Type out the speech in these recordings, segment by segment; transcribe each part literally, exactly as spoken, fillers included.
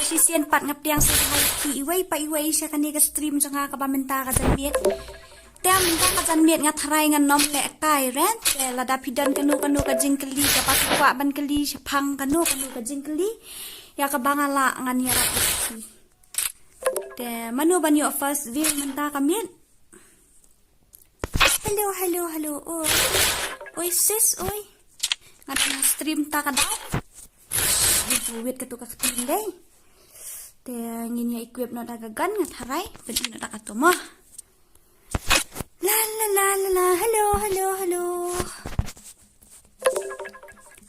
Shisien pat nga pdiang sngewbha ïa phi iwei pa iwei sha kane ka stream jong nga kaba mynta ka janmiet. Te mynta ka janmiet nga tharai ngan nym lehkai re. Te lada phi don kano kano ka jingkylli kaba phi kwah ban kylli shaphang kano kano ka jingkylli, ïa kaba nga lah ngan ïarap ïa phi. Te mano ban ïoh first view mynta ka miet? Hello, hello, hello. Oi. Oi sis, oi. Nga tang stream ta ka daw. Wait, katu ka kting dei. Te ngin ïa equip noh da ka gun nga tharai. Pynïoh noh da katu mo. La la la la la. Hello, hello, hello.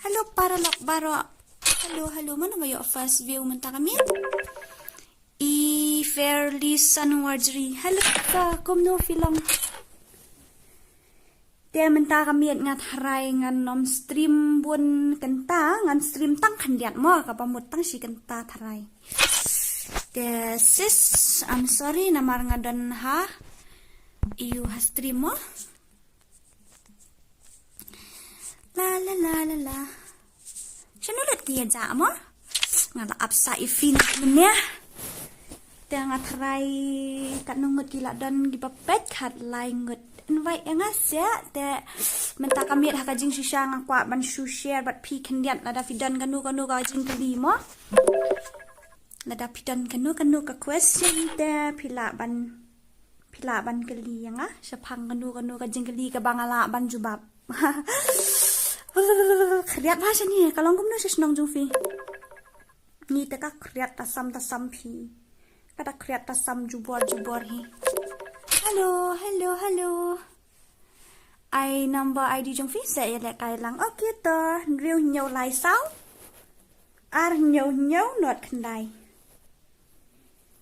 Hello paralok baroh. Hello, hello. Mano ba ïoh first view mynta ka miet? I Fairly Sunwarjri. Hello sa, kumno phi long? Te mynta ka miet nga tharai ngan nym stream bun kynta, ngan stream tang khyndiat mo, kaba mut tang shi kynta tharai. Te sis, I'm sorry, namar nga don ha ïu ha stream mo. La la la la la. Shano lut ki ïa jah mo? Nga la ap sa i fin mynne. Te nga tharai katno ngut ki la don kiba peit, khatlai ngut. Invite ïa nga seh, te mynta ka miet ha ka jingshisha nga kwah ban shu share bad phi khyndiat lada phi don kano kano ka jingkylli mo. Lada phi don kano kano ka question te phi lah ban, phi lah ban kylli ïa nga shaphang kano kano ka jingkylli kaba nga lah ban jubab. Khriat bha shane, ka long kumno sha shnong jong phi? Ngi te ka khriat tasam tasam phi. Ka da khriat tasam jubor jubor hi. Hello, hello, hello. Ai number I D jong phi seh ïa lehkai lang. Okay to, hynriew hynñiew lai saw ar hynñiew hynñiew nod khyndai.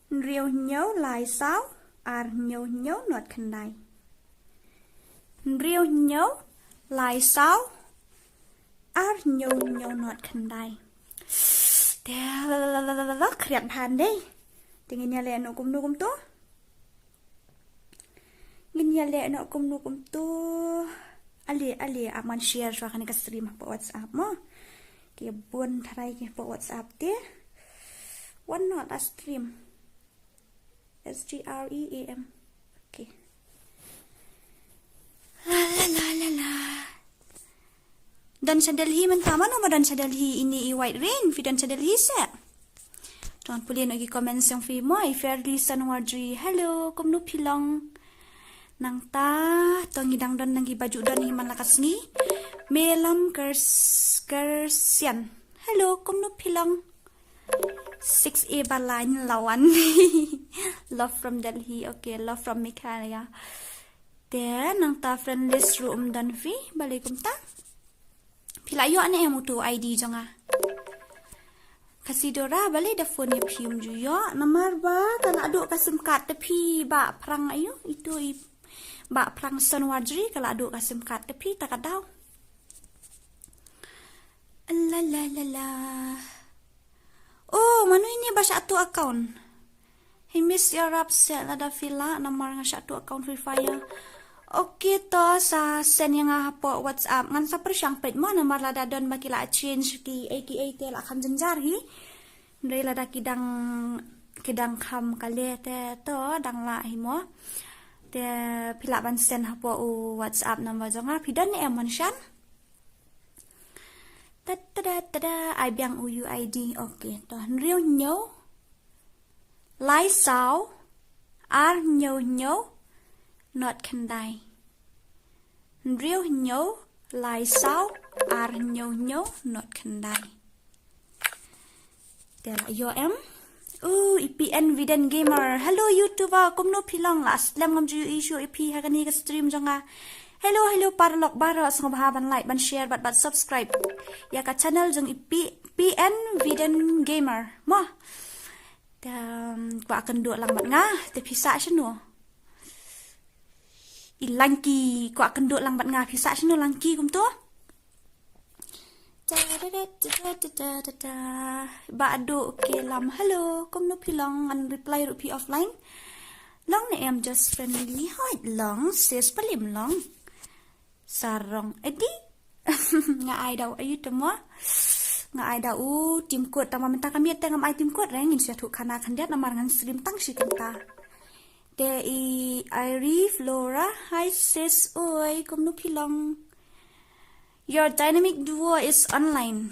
Hynriew hynñiew lai saw ar hynñiew hynñiew nod khyndai. Hynriew hynñiew lai saw ar hynñiew hynñiew nod khyndai. Te la la la la la la, khriat bha dei. Te ngin ïa leh noh kumno kumto. Ngin ïa leh noh kumno kumto. Ale ale, ap man share shuwa kane ka stream hapoh WhatsApp mo. Ki bun tharai ki hapoh WhatsApp te. Wan noh da stream. S T R E A M. Okay. La la la la la. Don sha Delhi mynta, mano ba don sha Delhi? Ini i White Rain, phi don sha Delhi seh? Tang pule noh ki comment jong phi mo. I Fairly Sunwarjri. Hello, kumno phi long? Nangta to ngi dang don nang ki baju don hi man la ka sngi. Melam Kers Kersian. Hello, kumno phi long? Six A ba line lawan. Love from Delhi. Okay, love from Meghalaya. Te nangta friend list ruh um don phi, balei kumta? Phi la ïoh ne em utu I D jong nga? Kasidora, balei da phone ïa phi um ju ïoh? Namar ba ka la duh ka sim card te phi ba phrang ayu, itu i ba phrang Sunwarjri, ka la duh ka sim card te phi ta ka daw. La la la la. Oh, mano ini ba shah tuh account? Hi miss ïarap seh lada phi lah, namar nga shah tuh account Free Fire. Okay to sa send ïa nga hapoh WhatsApp, ngan sa pyrshang peit mo, namar lada don ba ki la change ki A K A te la kham jynjar hi. Hynrei lada ki dang, ki dang kham kale te to dang lah hi mo. Te phi lah ban send hapoh u WhatsApp number jong nga, phi don ne em mon shan? Ta ta da ta da, ai biang u U I D. Okay, to hynriew hynñiew lai saw ar hynñiew hynñiew nod khyndai. Hynriew hynñiew lai saw ar hynñiew hynñiew nod khyndai. Te la ïoh em. Uh, i P N Viden Gamer. Hello YouTuber, kumno phi long? La slem ngam ju ïohi shuh ïa phi ha kane ka stream jong nga. Hello, hello paralok baroh, sngewbha ban like, ban share bad, bad subscribe ïa ka channel jong i P-, P N Viden Gamer mo. Te, um, kwah kynduh lang bad nga, te phi sah shano? I Langki kwah kynduh lang bad nga, phi sah shano Langki kumto? Ba adu ke lam. Hello, kumno phi long? Ngan reply ruh phi offline. Long ne em just friendly. Hoi long, sis, palim long. Sarong edi. Nga ai daw ayu temo. Nga ai da u tim code, tang ba mynta ka miet te ngam ai tim code re, ngin shu ïathuh khana khyndiat namar ngan stream tang shi kynta. Te i Irie Flora, hi sis, oi, kumno phi long? Your dynamic duo is online.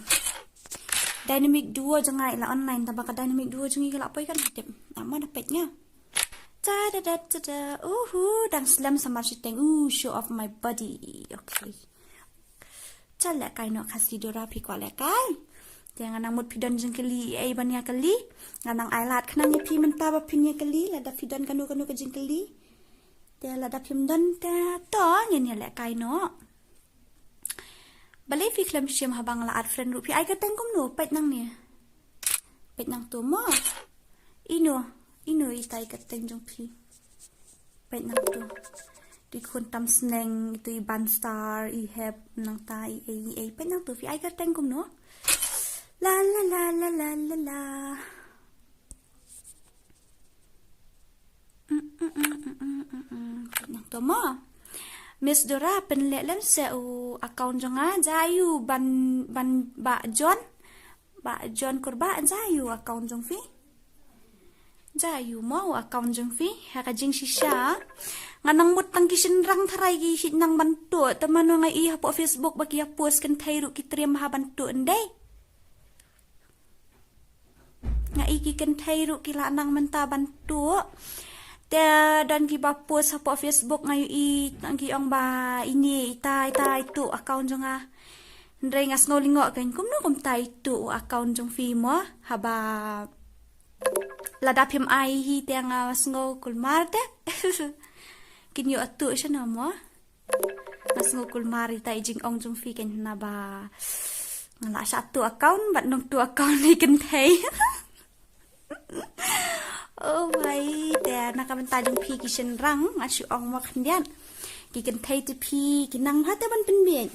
Dynamic duo jong nga i la online, tang ba ka dynamic duo jong ngi ka la poi kan tip. Ama da peit nga. Ta da da da da. Uhu, dang slem samar shiteng. Uh, show off my body. Okay. Cha lehkai noh Khasi Dora, phi kwah lehkai? Te nga nang mut phi don jingkylli ei ban ïa kylli. Nga nang ai lad khnang ïa phi mynta ba phin ïa kylli, lada phi don kano kano ka jingkylli. Te lada phim don te to ngin ïa lehkai noh. Balei phi khlem shim haba nga la add friend ruh? Phi ai kyrteng kumno? Peit nangne. Peit nangto mo. Ino, ino ita i kyrteng jong phi? Peit nangto. Ito i khun tam sneng, ito i Banstar, i Hep, nangta i ei, i ei. Peit nangto, phi ai kyrteng kumno? La la la la la la la. Mm, mm, mm, mm, mm, mm, mm. Peit nangto mo. Miss Dora, pynleh lem seh u account jong nga, jia ïa u ban, ban Bah John. Bah John Kurbah, jia ïa u account jong phi. Jia ïa u mo u account jong phi. Ha ka jingshisha. Nga nang mut tang ki shynrang tharai ki shynrang ban tuh. Te mano nga i hapoh Facebook ba ki ïa post kynthei ruh ki triem ha ban tuh ndei. Nga i ki kynthei ruh ki la nang mynta ban tuh. Te don kiba post hapoh Facebook nga ïohi tang ki ong ba ine ita ita i tuh account jong nga. Hynrei nga sngew lyngngoh kein kumno kumta i tuh u account jong phi mo haba lada phim ai hi te nga sngew kulmar te. Kin ïoh tuh shano mo. Nga sngew kulmar ita i jingong jong phi kein naba nga la shah tuh account bad nong tuh account i kynthei. Oh bhai, te na ka bynta jong phi ki shynrang nga shu ong mo khyndiat. Ki kynthei te phi ki nang bha te ban pynbieit.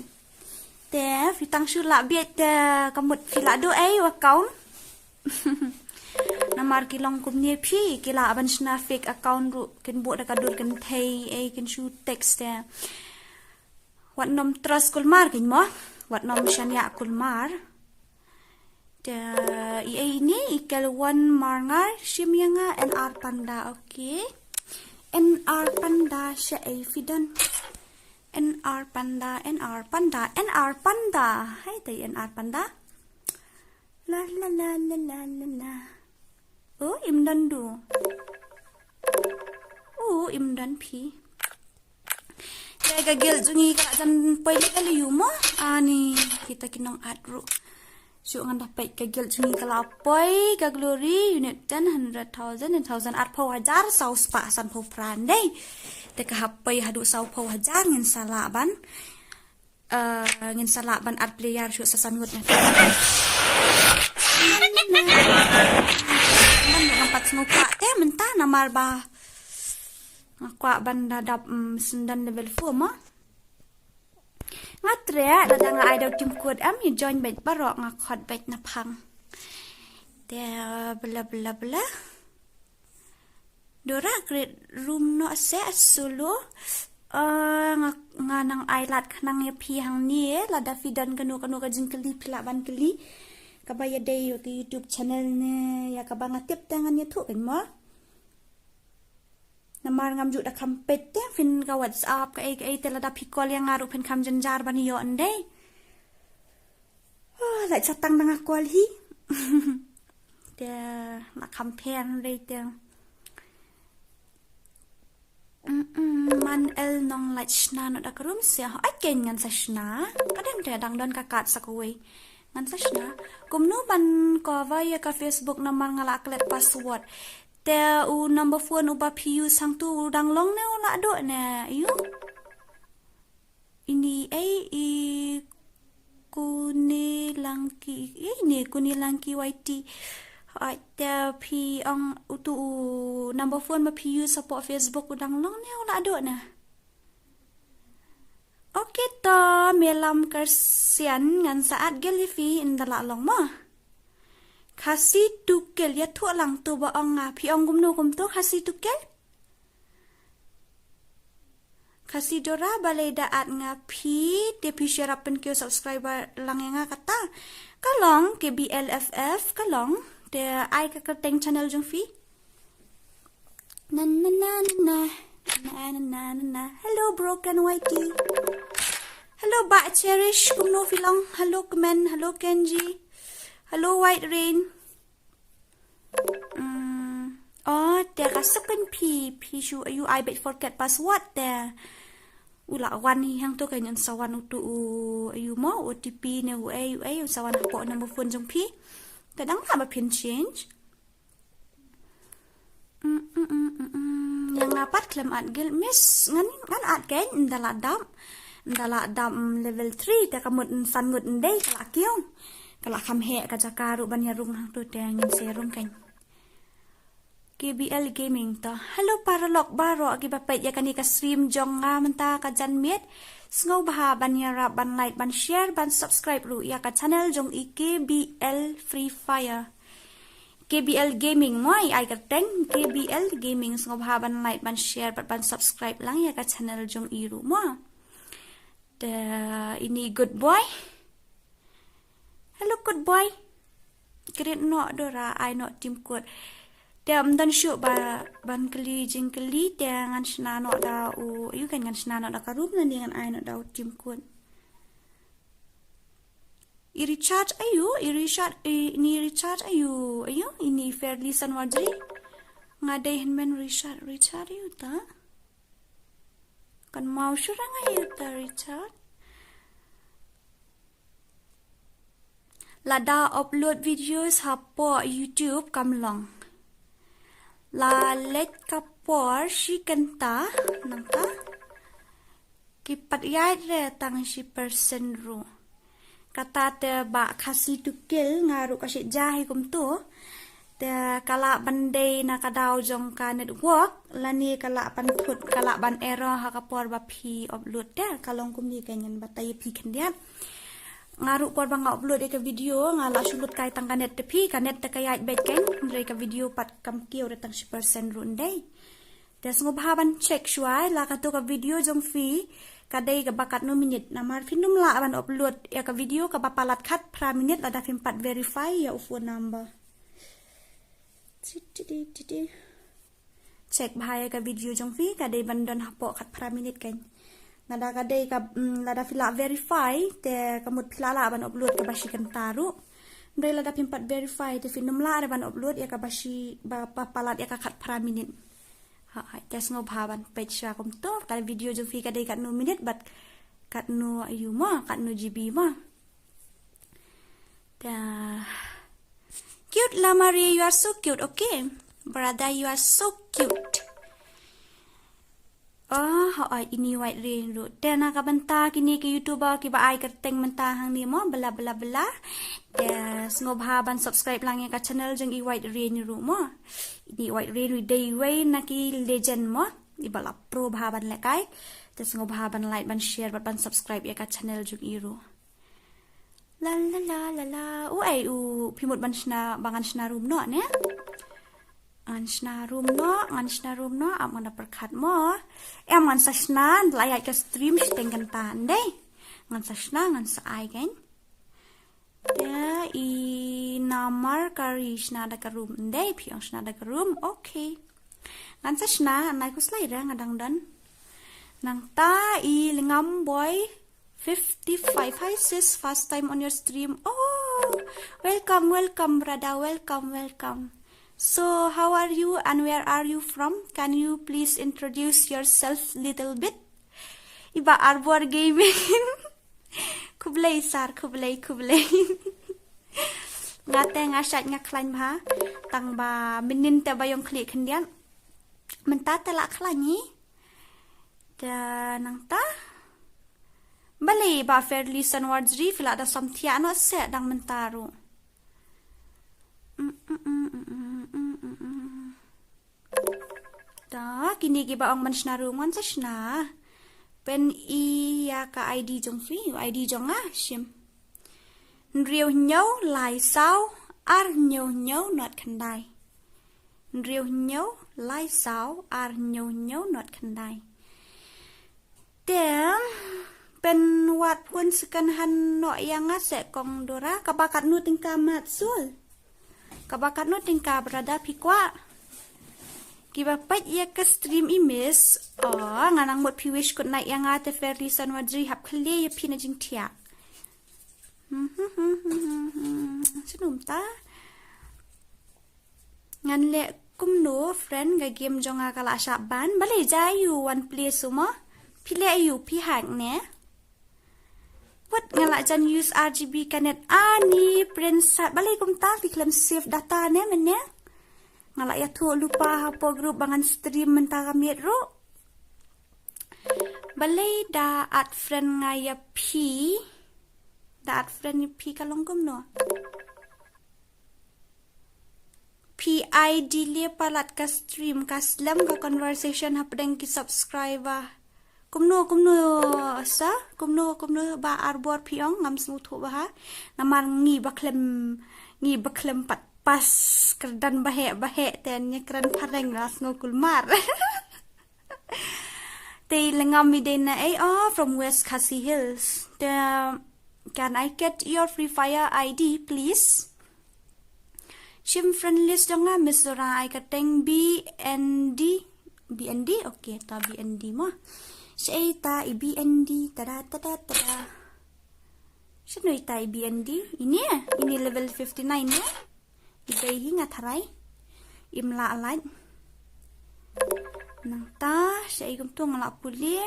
Te phi tang shu lah bieit te ka mut phi lah duh ei u account. Namar ki long kumne phi ki lah ban shna fake account ruh kin buh da ka dur kynthei ei kin shu text te. Wat nym trust kulmar kein mo. Wat nym shaniah kulmar. Te i ei ine i Kelwon Marngar shim ïa nga N R Panda, okay. N R Panda sha ei phi don. N R Panda, N R Panda, N R Panda. Hai te N R Panda. La la la la la la la. Oh, im don du. Oh, im don phi. Te ka guild jong ngi ka la jan poi le ka liu mo. Ani kita ki nong add ruh. Shu ngan da peit ka guild jong ngi ka la poi ka Glory unit ten, hundred thousand, ten thousand, arphew hajar, saw spah sanphew phra ndei. Te ka hap poi haduh sawphew hajar ngin sa lah ban. Eh, ngin sa lah ban add player shu sa san ngut na. Ngan ngan pat sngewkwah te mynta namar ba nga kwah ban da dap, mm, syndon level four mo. Nga treh lada nga ai da u tim code em ïa join beit baroh nga khot beit na phang. Te bla bla bla. Dora create room noh seh solo. Ah, nga, nga nang ai lad khnang ïa phi hangne, lada phi don kano kano ka jingkylli phi lah ban kylli. Kaba ïadei ïa ka YouTube channel ne ïa kaba nga tip te ngan ïathuh kein mo. Namar ngam ju da kham peit te phin ka WhatsApp kaei kaei te lada phi call ïa nga ruh phin kham jynjar ban ïoh ndei. Oh, lait sa tang da nga call hi. Te na kham pher ndei te. Mm, mm, man el nong lait shna noh da ka room seh. Ai kein ngan sa shna. Ka dang te dang don ka card sa kawei. Ngan sa shna. Kumno ban cover ïa ka Facebook namar nga la klet password. Te u number phone uba phi use hangtu u dang long ne u la duh ne. Ïu. Ini ei i Kuni Langki, eh, ini Kuni Langki Y T. Ai te phi ong utu u number phone ba phi use hapoh Facebook u dang long ne u la duh ne. Okay to, Melam Kersian ngan sa add guild ïa phi ynda la long mo. Khasi Tukel ïathuh lang to ba ong nga phi ong kumno kumto Khasi Tukel. Khasi Dora, balei da add nga phi, te phi shu ïarap pynkiew subscriber lang ïa nga kata. Ka long K B L F F, ka long, te ai ka kyrteng channel jong phi. Na na na na na. Na na na na na. Hello Broken Whitey. Hello Bah Cherish, kumno phi long? Hello Kmen, hello Kenji. Hello White Rain. Mm. Oh, te ka suk kan phi, phi shu ayu ai bad forget password te. U la wan hi hangto kan yn sa wan utu u ayu mo, O T P ne u ai, u ai, yn sa wan hapoh number phone jong phi. Te dang lah ba phin change. Mm, mm, mm, mm, mm. Ïa nga pat khlem add guild, miss, ngan, ngan add kein, ynda la dap. Ynda la dap, mm, level three, te ka mut, mm, san ngut ndei, ka la kiew. Ka la kham heh ka jaka ruh ban ïa rung hangto te ngin sa rung kein. K B L Gaming to. Hello paralok baroh kiba peit ïa kane ka stream jong nga mynta ka janmiet. Sngewbha ban ïarap, ban like, ban share, ban subscribe ruh ïa ka channel jong i K B L Free Fire. K B L Gaming mo, i ai kyrteng K B L Gaming, sngewbha ban like, ban share bad ban subscribe lang ïa ka channel jong i ruh mo. Te ini Good Boy. Hello Good Boy. Krit noh Dora, ai noh Team Kut. Te ym don shuh ba ban kylli jingkylli, te ngan shna noh da u, ayu kan ngan shna noh da ka room lane ngan ai noh da u Team Kut. I Richard ayu, i Richard, i, ini Richard ayu, ayu, ini Fairly Sanwardri. Nga dei hynmen Richard, Richard ayu ta. Kan mau shurang ayu ta Richard. Lada upload videos hapoh YouTube kam long. La leit ka por shi kynta nangta. Ki pat ïaid re tang shi percent ruh. Kata te Bah Khasi Tukil nga ruh ka shit ja hi kumto. Te ka lah ban dei na ka daw jong ka network lane ka lah ban thut, ka lah ban error ha ka por ba phi upload te, ka long kumne ka ngan batai phi khyndiat. Nga ruh por ba nga upload ïa ka video nga lah shu lut kai tang ka net te phi, ka net te ka ïaid beit kein, hynrei ka video pat kam kiew re tang shi percent ruh ndei. Te sngewbha ban check shuwa la kato ka video jong phi ka dei kaba katno minit, namar phin ym lah ban upload ïa ka video kaba palat khatphra minit lada phim pat verify ïa u phone number. Check bha ïa ka video jong phi ka dei ban don hapoh khatphra minit kein. Lada ka dei ka, mm, lada phi lah verify te ka mut phi lah lah ban upload kaba shi kynta ruh. Hynrei lada phim pat verify te phin ym lah re ban upload ïa kaba shi ba, ba palat ïa ka khatphra minit. Ha, ha, te sngewbha ban peit shuwa kumto, ka video jong phi ka dei katno minit bad katno ayu mo, katno G B mo. Ta. Cute la Marie, you are so cute, okay? Brother, you are so cute. Oh, ha, ha, ini White Rain ruh. Te na ka bynta kine ki YouTuber kiba ai kyrteng mynta hangne mo, bla bla bla. Te sngewbha ban subscribe lang ïa ka channel jong i White Rain ruh mo. Ini White Rain ruh dei iwei na ki legend mo. Iba la pro bha ban lehkai. Te sngewbha ban like, ban share bad ban subscribe ïa ka channel jong i ruh. La la la la la. U ai u phi mut ban shna, ba ngan shna room noh ne? Ngan shna room noh, ngan shna room noh, ap ngan da pyrkhat mo. Em ngan sa shna, la ïaid ka stream shiteng kynta ndei. Ngan sa shna, ngan sa ai kein. Te i namar ka ri shna da ka room ndei, phi ong shna da ka room, okay. Ngan sa shna, nai khuslai re nga dang don. Nangta i Lengam Boy fifty-five. Hi sis, first time on your stream. Oh, welcome, welcome brother, welcome, welcome. So, how are you and where are you from? Can you please introduce yourself little bit? Iba Arbor Gaming. Khublei sir, khublei, khublei. Nga te nga shait nga khlaiñ bha. Tang ba mynnin te ba ïong khlieh khyndiat. Mynta te la khlaiñ i. Te nangta. Balei ba Fairly Sanwardri phi la da samthiah noh se dang mynta ruh. Mm, mm, mm. Ta, kine kiba ong ban shna room ngan sa shna. Pyn-i ïa ka I D jong phi, I D jong nga, shim. Hynriew hynñiew lai saw, ar hynñiew hynñiew nod khyndai. Hynriew hynñiew lai saw, ar hynñiew hynñiew nod khyndai. Te pynwad phone second hand noh ïa nga se Kong Dora, kaba katno tyngka Mat Sul? Kaba katno tyngka brother, phi kwah? Kiba peit ïa ka stream i miss. Oh, nga nang mut phi wish good night ïa nga te Ferguson Wadri, hap khlieh ïa phi na jingthiah. Shnum ta. Ngan leh kumno friend, ka game jong nga ka la shah ban. Balei, jia aiu wan play shuh mo? Phi leh aiu, phi hack ne? Wat, nga la jan use R G B ka net. Ani Prince, balei kumta, phi khlem save data ne mynne? Nga la ïathuh lypa hapoh group ba ngan stream mynta ka miet ruh. Balei da add friend nga ïa phi? Da add friend ïa phi ka long kumno? Phi ai delay palat ka stream, ka slem ka conversation hapdeng ki subscriber. Kumno, kumno sa? Kumno, kumno ba arbor phi ong, ngam sngewthuh bha. Namar ngi ba khlem, ngi ba khlem pat pass kyrdan baheh baheh te ïa kren phareng la sngew kulmar. Te lengam i dei na ei, oh, from West Khasi Hills. Te can I get your Free Fire I D please? Shim friend list jong nga, Miss Dora, ai kyrteng B N D. B N D? Okay, ta B N D mo. Shaei ta i B N D, tada, tada, tada. Shano ita i B N D? Ini, ini level fifty-nine ne? I dei hi nga tharai. Im lah lait. Nangta, shaei kumto nga lah pule.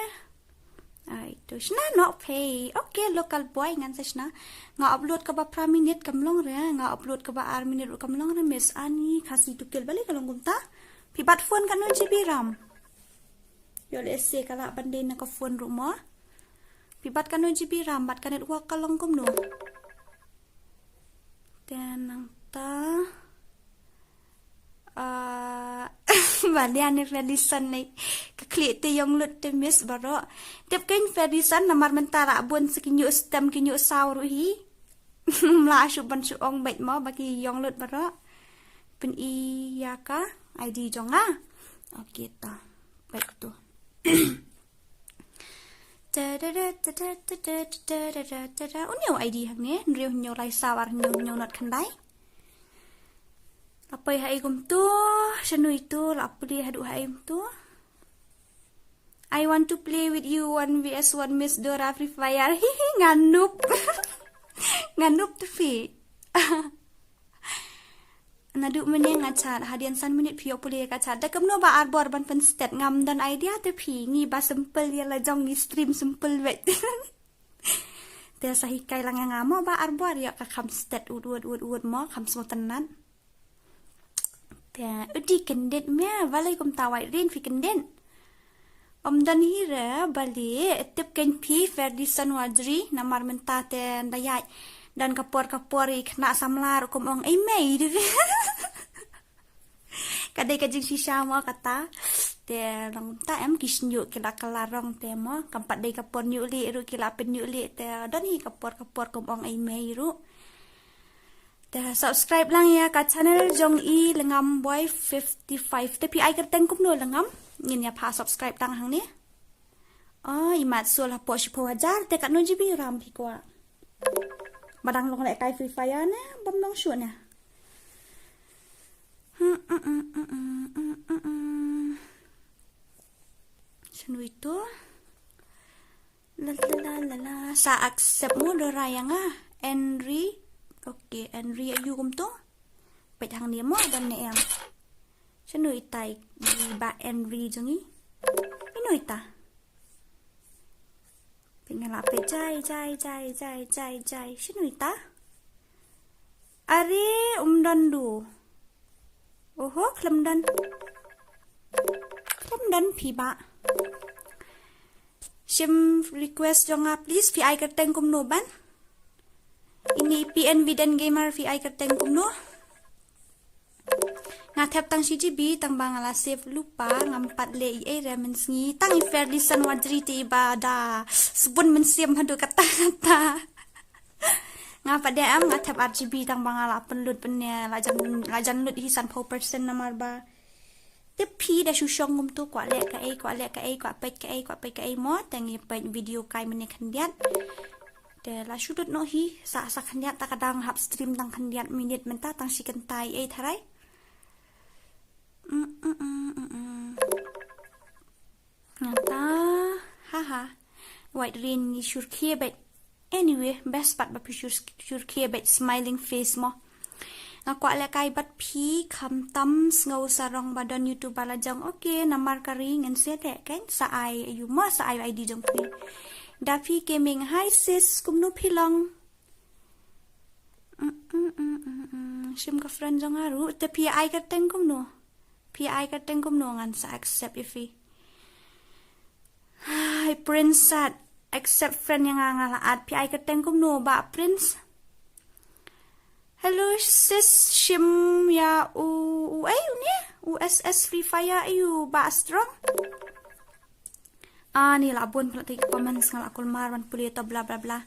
Ai, to shna noh phi. Okay, local boy ngan sa shna. Nga upload kaba phra minit kam long re, nga upload kaba ar minit ruh kam long re, Miss Ani, Khasi to Kill, balei ka long kumta? Phi bat phone katno G B RAM? Ïoh lehse ka lah ban dei na ka phone ruh mo. Phi bat katno G B RAM, bat ka network ka long kumno? Te nangta. Ah, ba lian ne Ferguson ne. Ka khlieh te ïong lut te miss baroh. Tip kein Ferguson namar mynta la bun sa ki ñiuh stem ki ñiuh saw ruh hi. Mla shu ban shu ong beit mo ba ki ïong lut baroh. Pyni ïa ka I D jong nga. Okay ta. Beit tu. Tada, tada, tada, tada, tada, tada. Une u I D hangne, hynriew hynñiew lai saw ar hynñiew hynñiew nod khyndai. La poi ha i kumto, shano ito, la pule haduh ha i kumto. I want to play with you one V S one Miss Dora Free Fire. Hihi, nga noob. Nga noob te phi. Naduh mynne nga chat, hadien san minit phi ïoh pule ka chat. Da kumno ba arbor ban pynstet, ngam don idea te phi, ngi ba simple ïa la jong, ngi stream simple beit. Te sa hikai lang ïa nga mo ba arbor ïoh ka kham stet ut ut ut ut mo, kham sngewtynnat. Te u dei kyndit mia, balei kumta White Rain phi kyndit? Ym don hi re, balei, tip kein phi Ferguson Wadri, namar mynta te nda ïaid. Don ka por ka por i khynnah samla ruh kum ong ei mei de. Ka dei ka jingshisha mo kata. Te long ta em ki shñiuh ki la kylla rong te mo. Kam pat dei ka por ñiuh lieh ruh ki la pynñiuh lieh te don hi ka por ka por kum ong ei mei ruh. Te subscribe lang ïa ka channel jong i Lengam Boy fifty-five. Te phi ai kyrteng kumno Lengam? Ngin ïa pha subscribe tang hangne. Oh, i mat sul hapoh shiphew hajar te katno G B RAM phi kwah? Ba dang long lehkai Free Fire ne, bym long shuh ne. Shano ito? La la la la la. Sa accept mo Dora ïa nga. Henry. Okay, Henry aiu kumto? Peit hangne mo don ne em. Shano ita i ba Henry jong i? Ino ita? Peit nga la peit jai jai jai jai jai jai. Shano ita? Are um don du. Oho, khlem don. Khlem don phi ba. Shim request jong nga please, phi ai kyrteng kumno ban? Ini P N V Den Gamer, phi ai kyrteng kumno? Nga thep tang shi G B tang ba nga la save lypa, ngam pat leh ei ei re mynsngi, tang i Ferguson Wadri te i ba da sbun mynsiem haduh katta katta. Nga pat dei em nga thep ar G B tang ba nga la pynlut pynne, la jan, la jan lut hi sanphew percent namar ba Te phi da shu shong kumtu, kwah leh kaei, kwah leh kaei, kwah peit kaei, kwah peit kaei mo, te ngi peit video kai mynne khyndiat. Te la shu dut noh hi, sa, sa khyndiat ta ka dang hap stream tang khyndiat minit mynta tang shi kynta ei tharai. Mm, mm, mm, mm, mm. Nangta, haha. White Rain ngi shu rkhie beit. Anyway, best part ba phi shu, shu rkhie beit smiling face mo. Nga kwah lehkai bad phi khamtam sngew sarong ba don YouTuber la jong. Okay, namar ka ri ngan set eh kan sa ai ayu mo sa ai ID jong phi. Da phi gaming, hi sis, kumno phi long? Mm, mm, mm, mm, mm. Shim ka friend jong nga ruh, te phi ai ka teng kumno? Phi ai ka teng kumno ngan sa accept ïa phi. Hi Prince sat, accept friend ïa nga, nga la add, phi ai ka teng kumno ba Prince? Hello sis, shim ïa u, u ei u ne? U S S Free Fire ayu ba Strong. Ani la bun pala te comments nga la kulmar ban pule to bla bla bla.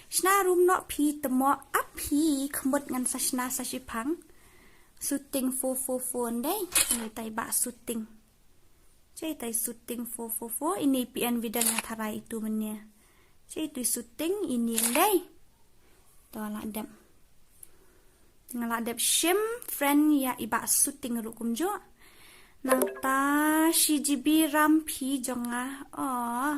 Shna room noh phi te mo, a phi khmut ngan sa shna sa shiphang. Shooting four four four ndei. Ini tai ba shooting. Chei tai shooting four four four. Ini P N V dan nga tharai itu mynne. Chei tu shooting ini ndei. To la dep. Nga la dep shim friend ïa i ba shooting ruh kumjuh. Nangta shi GB RAM phi jong nga. Oh.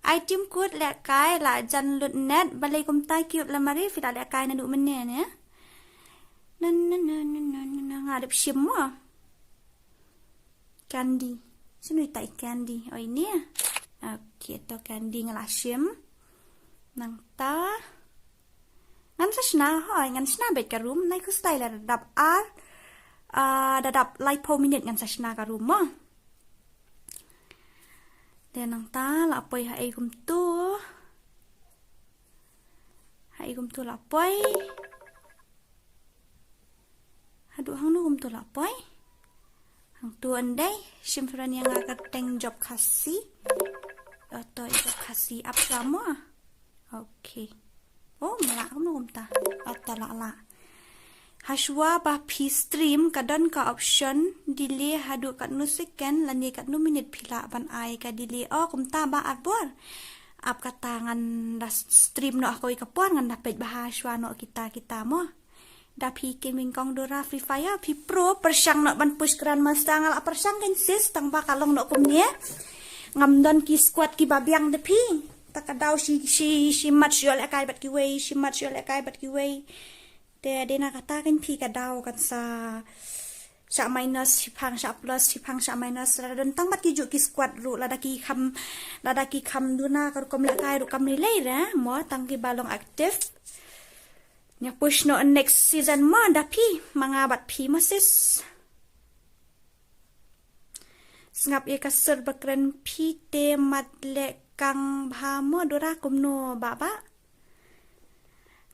Ai tim kut lehkai la jan lut net, balei kumta ki up lamari phi la lehkai naduh mynne ne. Na na na na na na, nga dep shim mo. Candy. Shano ita i Candy? Oh, ini ah. Okay, to Candy nga la shim. Nangta ngan sa shna, hoi, ngan shna beit ka room. Nai ku style da dap ar, ah, da dap laiphew minit ngan sa shna ka room mo. Te nangta la poi ha ei kumtu. Ha ei kumtu la poi. Haduh hangno kumtu la poi. Hangtu ndei, shim friend ïa nga ka teng job Khasi. Oto job Khasi ap samo. Okay. Oh, mala kumno kumta. Ata la la. Hashwa ba phi stream ka don ka option delay haduh katno second lane katno minit phi lah ban ai ka delay. Oh, kumta ba arbor. Ap kata ngan da stream noh ha kawei ka por ngan da peit ba hashwa noh kita kita mo. Da phi king wing kong Dora Free Fire phi pro pyrshang noh ban push Grandmaster nga la pyrshang kan sis tang ba ka long noh kumne. Ngam don ki squad ki ba biang da phi. Ta ka daw shi, shi, shi mat shi ïoh lehkai bad kiwei, shi mat shi ïoh lehkai bad kiwei. Te dei na kata kan phi ka daw kan sa, sa minus shiphang, sa plus shiphang, sa minus. Lada don tang bad ki juh ki squad ruh, lada ki kham, lada ki kham duna ka rukom lehkai ruh kam rilei ra mo, tang ki ba long active. Nga push noh next season mo da phi, ma nga bad phi mo sis. Sngap ïa ka sur ba kren phi te mat leh kang bha mo Dora kumno ba ba.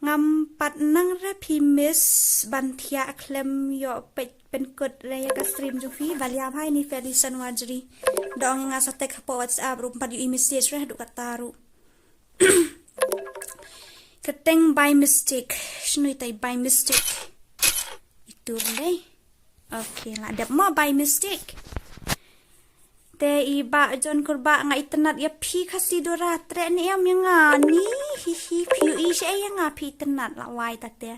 Ngam pat nang re phi miss ban thiah khlem ïoh peit pynkut re ïa ka stream jong phi. Ba lia bha ini Felician Wajri. Da ong nga sa tek hapoh WhatsApp ruh pat ïohi message re haduh kata ruh. Ka teng by mistake. Shano ita i by mistake? Itu ndei. Okay, la dep mo by mistake. Te i ba John Kurba nga itynnad ïa phi Khasi Dora treh ne em ïa nga ni hi hi phi ïohi sha ïa nga phi itynnad la wai ta te.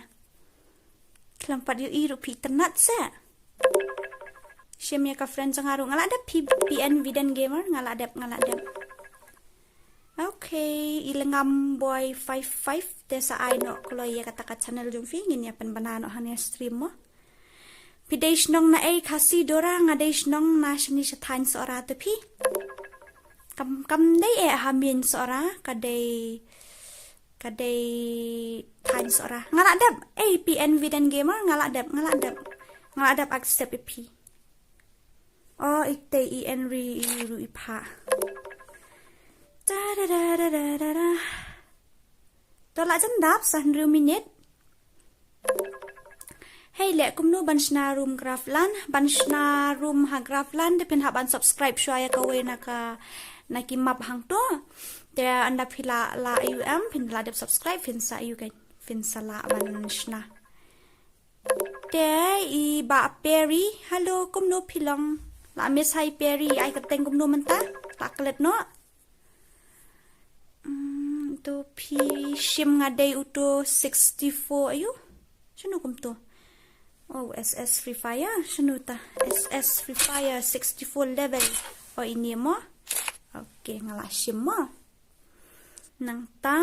Khlem pat ïohi ruh phi itynnad se. Shim ïa ka friend jong nga ruh nga la dep phi P N Viden Gamer nga la dep nga la dep. Okay, i Lengam Boy five five te sa ai noh kloi ïa kata ka channel jong phi ngin ïa pynbna noh ha ne stream mo. Phi dei shnong na ei Khasi Dora nga dei shnong na shane sha thaiñ Sohra te phi. Kam kam dei eh ha mien Sohra ka dei ka dei thaiñ Sohra. Nga la dep ei P N Viden Gamer nga la dep nga la dep. Nga la dep accept ïa phi. Oh, ite i Henry i ru i pha. Da da da da da da da. To la jan dap sa hynriew minit. Hei leh kumno ban shna room Graftland, ban shna room ha Graftland, te phin hap ban subscribe shwa ïa kawei na ka, na ki map hangto. Te ynda phi la, la U M, phin la dep subscribe, phin sa U K, phin sa la ban shna. Te i Bah Perry, hello, kumno phi long? La miss hi Perry, ai kyrteng kumno mynta? La klet noh. Hmm, to phi shim nga dei uto sixty-four ayu. Shano kumto? Oh, S S Free Fire, shano ta? S S Free Fire sixty-four level. Oh, ini mo. Okay, nga la shim mo. Nangta.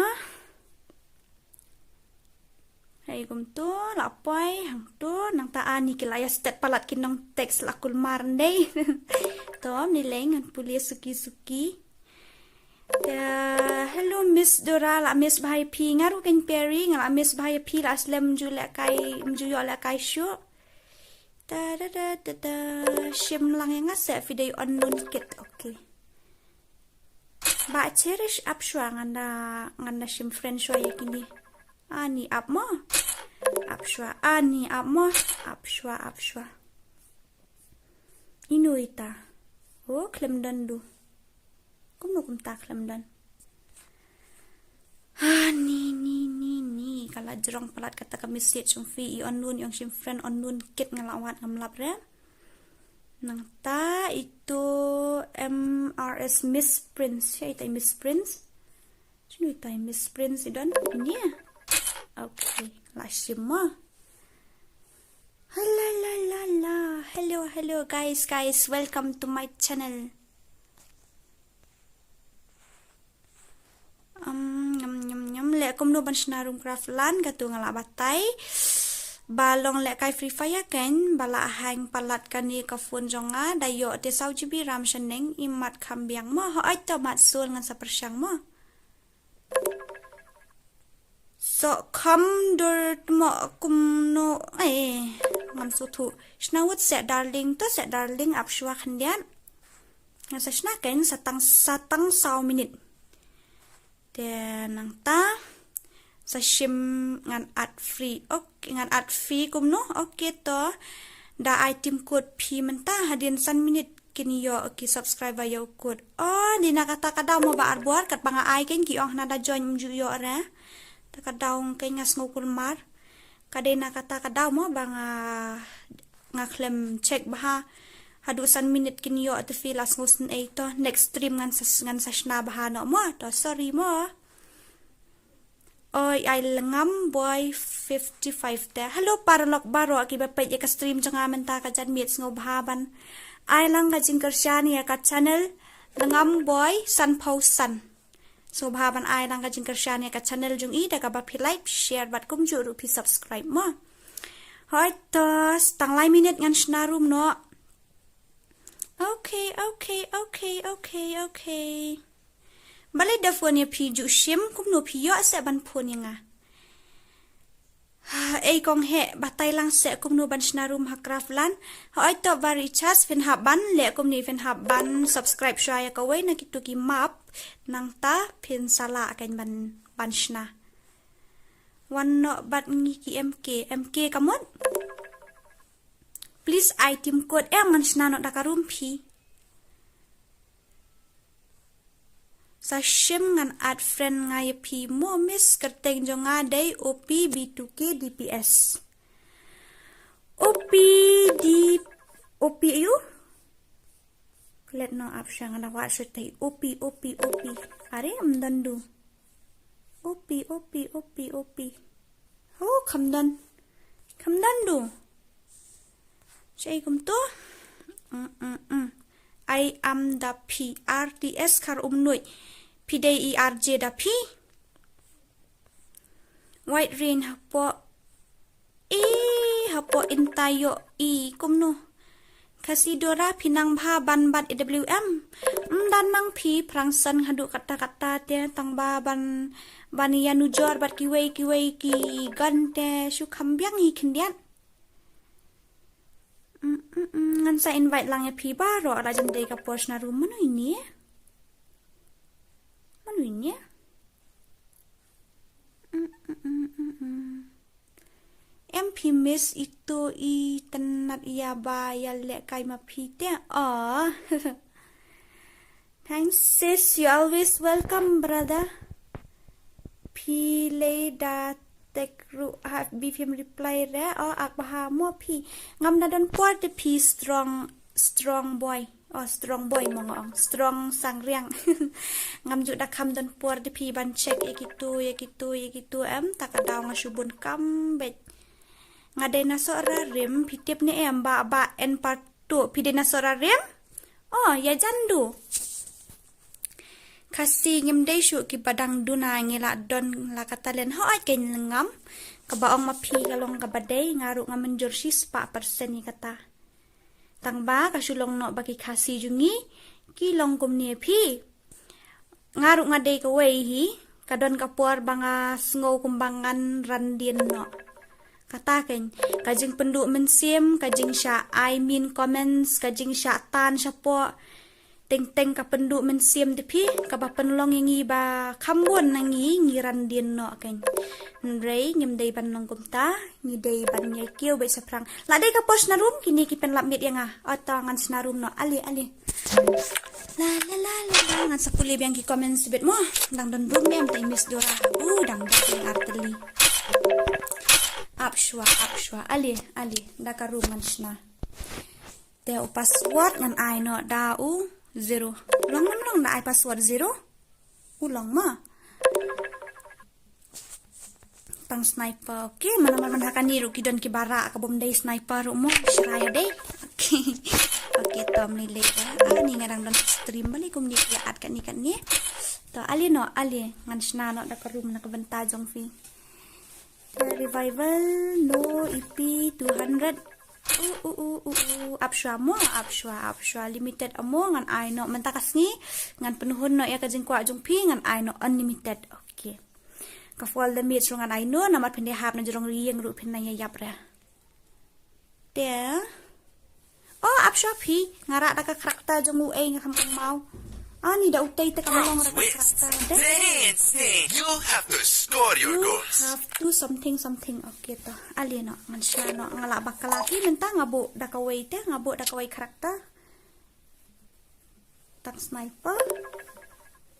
Hei kumto, la poi, hangto, nangta ani ki la ïa stet palat ki nong text la kulmar ndei. To, ni leng ngan pule suki suki. Te, hello Miss Dora, la miss bha ïa phi, nga ruh kein Perry, nga la miss bha ïa phi, la slem ju lehkai, mju ïoh lehkai shuh. Ta da da da da, shim lang ïa nga se phi dei unknown kid, okay. Ba Cherish ap shuwa ngan da, ngan da shim friend shuwa ïa kine. Ani ap mo. Ap shuwa, ani ap mo. Ap shuwa, ap shuwa. Ino ita. Oh, khlem don du. Kumno kumta khlem don. Ha, ni, ni, ni, ni. Ka la jrong palat kata ka message jong phi, i unknown, i ong shim friend unknown kid, nga la wad ngam lap re. Nangta ito M R S Miss Prince. Sia ita Miss Prince? Shano ita Miss Prince i don? Ini ïa? Okay, la shim mo. Hala la la la. Hello, hello guys, guys, welcome to my channel. Um, nyam nyam nyam, leh kumno ban shna room craft lan, katu nga la batai. Ba long lehkai Free Fire kein, ba la hang palat kane ka phone jong nga, da ïoh te saw G B RAM shaneng, i mat kham biang mo, hooid to mat sul ngan sa pyrshang mo. So kham dur mo kumno, eh, ngam sngewthuh. Shna wut se darling, to se darling, ap shuwa khyndiat. Ngan sa shna kein sa tang, sa tang saw minit. Te nangta sa shim ngan add free. Okay, ngan add free kumno? Okay to. Da ai team code phi mynta hadien san minit kin ïoh ki subscriber ïa u code. Oh, dei na kata ka daw mo ba arbor, katba nga ai kein ki ong hana da join ym ju ïoh re. Ta ka daw kein nga sngew kulmar. Ka dei na kata ka daw mo ba nga, nga khlem check bha. Haduh san minit kin ïoh te phi la sngewsynei to. Next stream ngan sa, ngan sa shna bha noh mo. To sorry mo. Oi, ai Lengam Boy fifty-five te. Hello paralok baroh kiba peit ïa ka stream jong nga mynta ka janmiet, sngewbha ban ai lang ka jingkyrshan ïa ka channel Lengam Boy sanphew san. Sngewbha ban ai lang ka jingkyrshan ïa ka channel jong i da kaba phi like, share bad kumjuh ruh phi subscribe mo. Hooid to, tang lai minit ngan shna room noh. Okay, okay, okay, okay, okay. Balei da phone ïa phi ju shim, kumno phi ïoh se ban phone ïa nga. Ei kong he, batai lang se kumno ban shna room ha craft lan. Hooid to ba recharge phin hap ban, leh kumne phin hap ban subscribe shuwa ïa kawei na kitu ki map, nangta phin sa lah kein ban, ban shna. Wan noh bad ngi ki M K, M K ka mut. Please ai team code, em ngan shna noh da ka room phi. Sa shim ngan add friend nga ïa phi mo miss, kyrteng jong nga dei O P B two K D P S. O P D, O P ayu? Klet noh ap sha nga na wad sha tai O P, O P, O P. Are ym don du. O P, O P, O P, O P. Oh, kham don. Kham don du. Shei kumto. Mm, mm, mm. I am da phi R T S Khar Umnuid. Phi dei i R J da phi. Wide range hapoh. I hapoh intayoh i kumno. Khasi Dora phi nang bha ban bat A W M. Ym dan nang phi phrang san haduh katta katta te tang ba ban, ban ïa nujor bad kiwei kiwei ki gun te shu kham biang hi khyndiat. Mm, mm, mm. Ngan sa invite lang ïa phi baroh la jan dei ka por shna room, mano ini? Mano ini? Mm, mm, mm, mm, mm. Em phi miss ito i tynnat ïa ba ïa lehkai ma phi te. Oh. Thanks sis, you always welcome brother. Phi lei da tek ruh ha F B phim reply re. Oh, ak bha mo phi. Ngam da don por te phi strong. Strong boy. Oh, strong boy mo nga ong. Strong Sangriang. Ngam ju da kham don por de phi ban check ïa kitu, ïa kitu, ïa kitu em. Ta ka daw nga shu bun kam beit. Nga dei na Sohra Rim, phi tip ne em ba ba en part two. Phi dei na Sohra Rim? Oh, ïa jan du. Khasi ngim dei shuh kiba dang duna, ngi la don la ka talent. Hooid kein ngam. Kaba ong ma phi ka long kaba dei, nga ruh ngam mynjur shispah percent ïa kata. Tang ba ka shu long noh ba ki Khasi jong ngi ki long kumne phi. Nga ruh nga dei kawei hi, ka don ka por ba nga sngew kumba ngan randien noh. Kata kein, ka jingpynduh mynsiem, ka jingshah ai mean comments, ka jingshah tan shapoh. Teng teng ka pynduh mynsiem de phi, kaba pynlong ïa ngi ba kham bun na ngi, ngi randien noh kein. Hynrei ngim dei ban long kumta, ngi dei ban ïai kiew beit shaphrang. La dei ka por shna room, kine ki pynlap miet ïa nga. Ota ngan shna room noh, ale, ale. La la la la la, ngan sa pule biang ki comments beit mo. Dang don room em te Miss Dora. U dang don ar tylli. Ap shwa, ap shwa. Ale, ale, da ka room ngan shna. Te u password ngan ai noh da u zero. Long nam long da ai password zero. U long ma. Tang sniper. Okay, mana mana ha kane ruh ki don kiba rah kaba ym dei sniper ruh mo. Shrai dei. Okay. Okay, to mlei lei da. Ah, ni nga dang don stream bali kumne ïa at kane kane. To ale noh, ale ngan shna noh da ka room na ka bynta jong phi. Te revival no E P two hundred. U u u u u ap shwa mo, ap shwa, ap shwa. Limited amo ngan ai noh mynta ka sngi. Ngan pynhun noh ïa ka jingkwah jong phi, ngan ai noh unlimited. Okay. Ka folder mate ruh ngan ai noh, namar phin dei hap na jrong ri ïeng ruh phin nang ïa ïap re. Te. Oh, ap shwa phi, nga rah da ka character jong u ei nga kham kynmaw. Ani da utei te kam long da ka character. Te. You have to score your goals. You have to something something. Okay to. Ale noh, ngan shna noh, nga lah bakla ki mynta nga buh da kawei te, nga buh da kawei character. Tang sniper.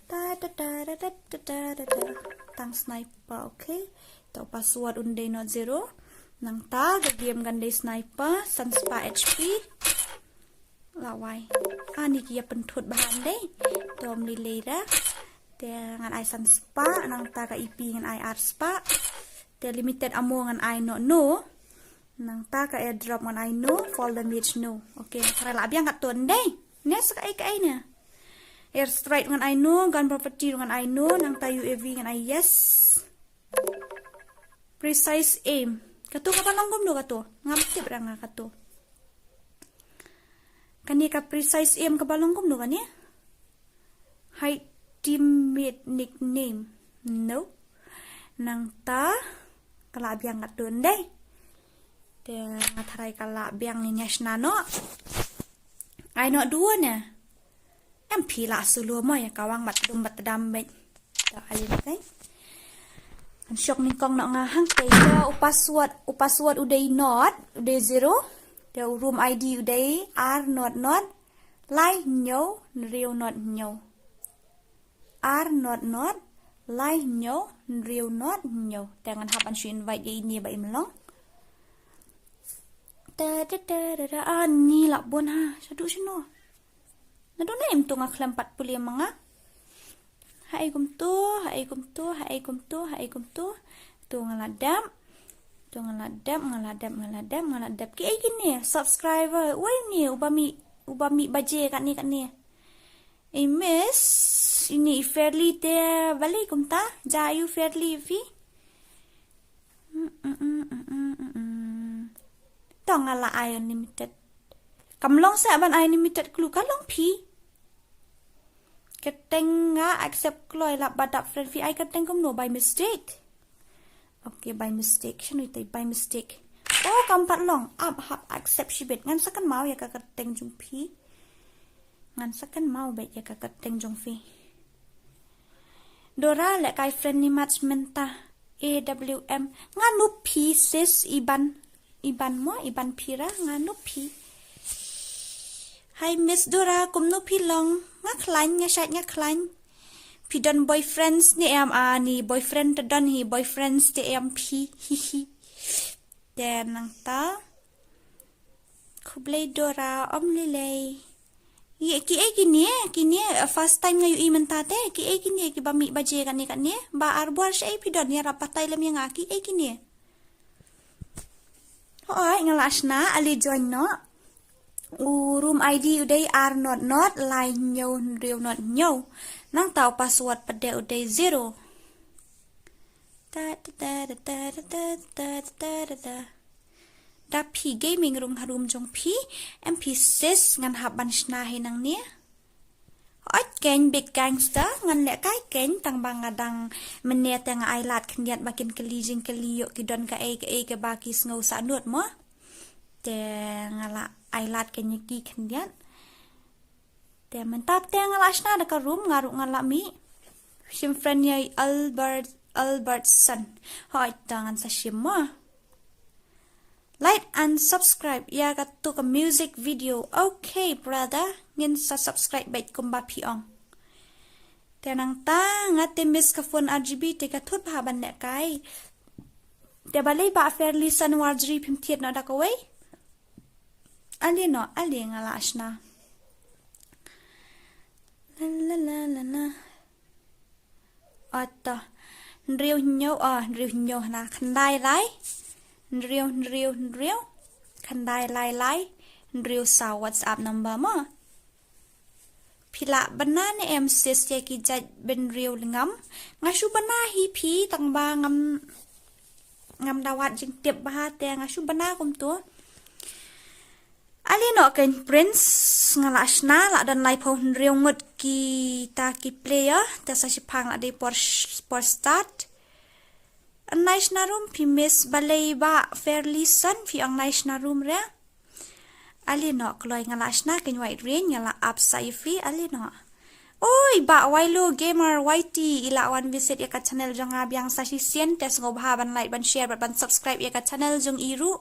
Ta ta ta ta ta ta ta ta. Tang sniper, okay. To password un dei not zero. Nangta ka game kan dei sniper, san spah H P. Lawai. Ani ki ïa pynthut bahan dei. To mlei lei da. Te ngan ai san spah, nangta ka E P ngan ai ar spah. Te limited amo ngan ai noh no. Nangta ka airdrop ngan ai no, folder mate no. Okay, nga tharai lah biang katto ndei. Ne sa kaei kaei ne. Airstrike ngan ai no, gun property ngan ai no, nangta U A V ngan ai yes. Precise aim. Katto kaba long kumno katto. Ngam tip ra nga katto. Kane ka precise aim kaba long kumno kane. Hide teammate nickname. No. Nangta ka lah biang katto ndei. Te nga tharai ka lah biang, ngin ïa shna noh. Ai noh duh ne. Em phi lah sulu mo ïa ka wang bad dum bad dam bad. Ta alin kai. Kan shok nyngkong noh nga hangtei. Te u password, u password u dei not, u dei zero. Te u room I D u dei ar not not. Lai hynñiew hynriew not hynñiew. Ar not not lai hynñiew hynriew not hynñiew. Te ngan hap ban shu invite ïa ine ba im long. Ta ta ta ta ta. Ani lah bun ha. Shaduh shano. Naduh ne em to nga khlem pat pule ma nga. Haei kumto, haei kumto, haei kumto, haei kumto. To nga la dep. To nga la dep, nga la dep, nga la dep, nga la dep. Kiei kine subscriber. Wei ne uba mih, uba mih baje katne katne. I miss ini i Fairly te balei kumta. Ja aïu Fairly phi. To nga la ai unlimited. Kam long seh ban ai unlimited clue, ka long phi. Kyrteng nga accept kloi lah ba dap friend phi, ai kyrteng kumno, by mistake. Okay, by mistake. Shano ita by mistake. Oh, kam pat long. Ap hap accept shibit. Ngan sa kynmaw ïa ka kyrteng jong phi. Ngan sa kynmaw beit ïa ka kyrteng jong phi. Dora leh kai friendly match mynta. A W M. Nga nup phi sis Iban. Iban mo, Iban Phira, nga nup phi. Hi Miss Dora, kumno phi long? Nga khlaiñ, nga shait nga khlaiñ. Phi don boyfriends ne em? Ani boyfriend te don hi, boyfriends te em phi. Hi hi. Te nangta. Khublei Dora, om lei lei. Ye, ki ei kine, kine, eh, first time nga ïohi mynta te, ki ei kine, kiba mih baje kane kane, ba ar bor shaei phi don, ïarap batai lem ïa nga, ki ei kine. Hooid, nga la shna, ale join noh. U room I D u dei ar not not, lai hynñiew hynriew not hynñiew. Nangta u password pat de u dei zero. Ta ta ta ta ta ta ta ta ta ta ta. Da phi gaming room ha room jong phi, em phi sis ngan hap ban shna hi nangne. Ot kein big gangster, ngan leh kai kein tang ba nga dang mynne te nga ai lad khyndiat ba kin kylli jingkylli ïoh ki don kaei kaei kaba ki sngew sahnud mo. Te nga la ai lad kein ïa ki khyndiat. Te mynta te nga la shna da ka room, nga ruh nga la mih. Shim friend ïa i Albert, Albertson. Hooid, te ngan sa shim mo. Like and subscribe ïa katu ka music video. Okay, brother. Ngin sa subscribe beit kumba phi ong. Te nangta nga te miss ka phone R G B te ka thut bha ban leh kai. Te balei ba Fairly Sun Warjri phim thied noh da kawei? Ale noh, ale nga la shna. La la la la la. Ot to. Hynriew hynñiew, oh, hynriew hynñiew hana khyndai lai. Hynriew hynriew hynriew. Khyndai lai lai. Hynriew saw WhatsApp number mo. Phi lah bana ne em sis ïa ki jait bynriew lyngam? Nga shu bana hi phi tang ba ngam, ngam da wad jingtip bha te nga shu bana kumto. Ale noh kein Prince, nga la shna, la don laiphew hynriew ngut kita ki player, te sa shiphang la dei por, por start. Nai shna room phi miss, balei ba Fairly Sun phi ong nai shna room re. Ale noh kloi, nga la shna kein White Rain, nga la ap sa ïa phi, ale noh. Oi, Bah Wailo Gamer Y T, i la wan visit ïa ka channel jong nga biang sa shisien, te sngewbha ban like, ban share bad ban subscribe ïa ka channel jong i ruh.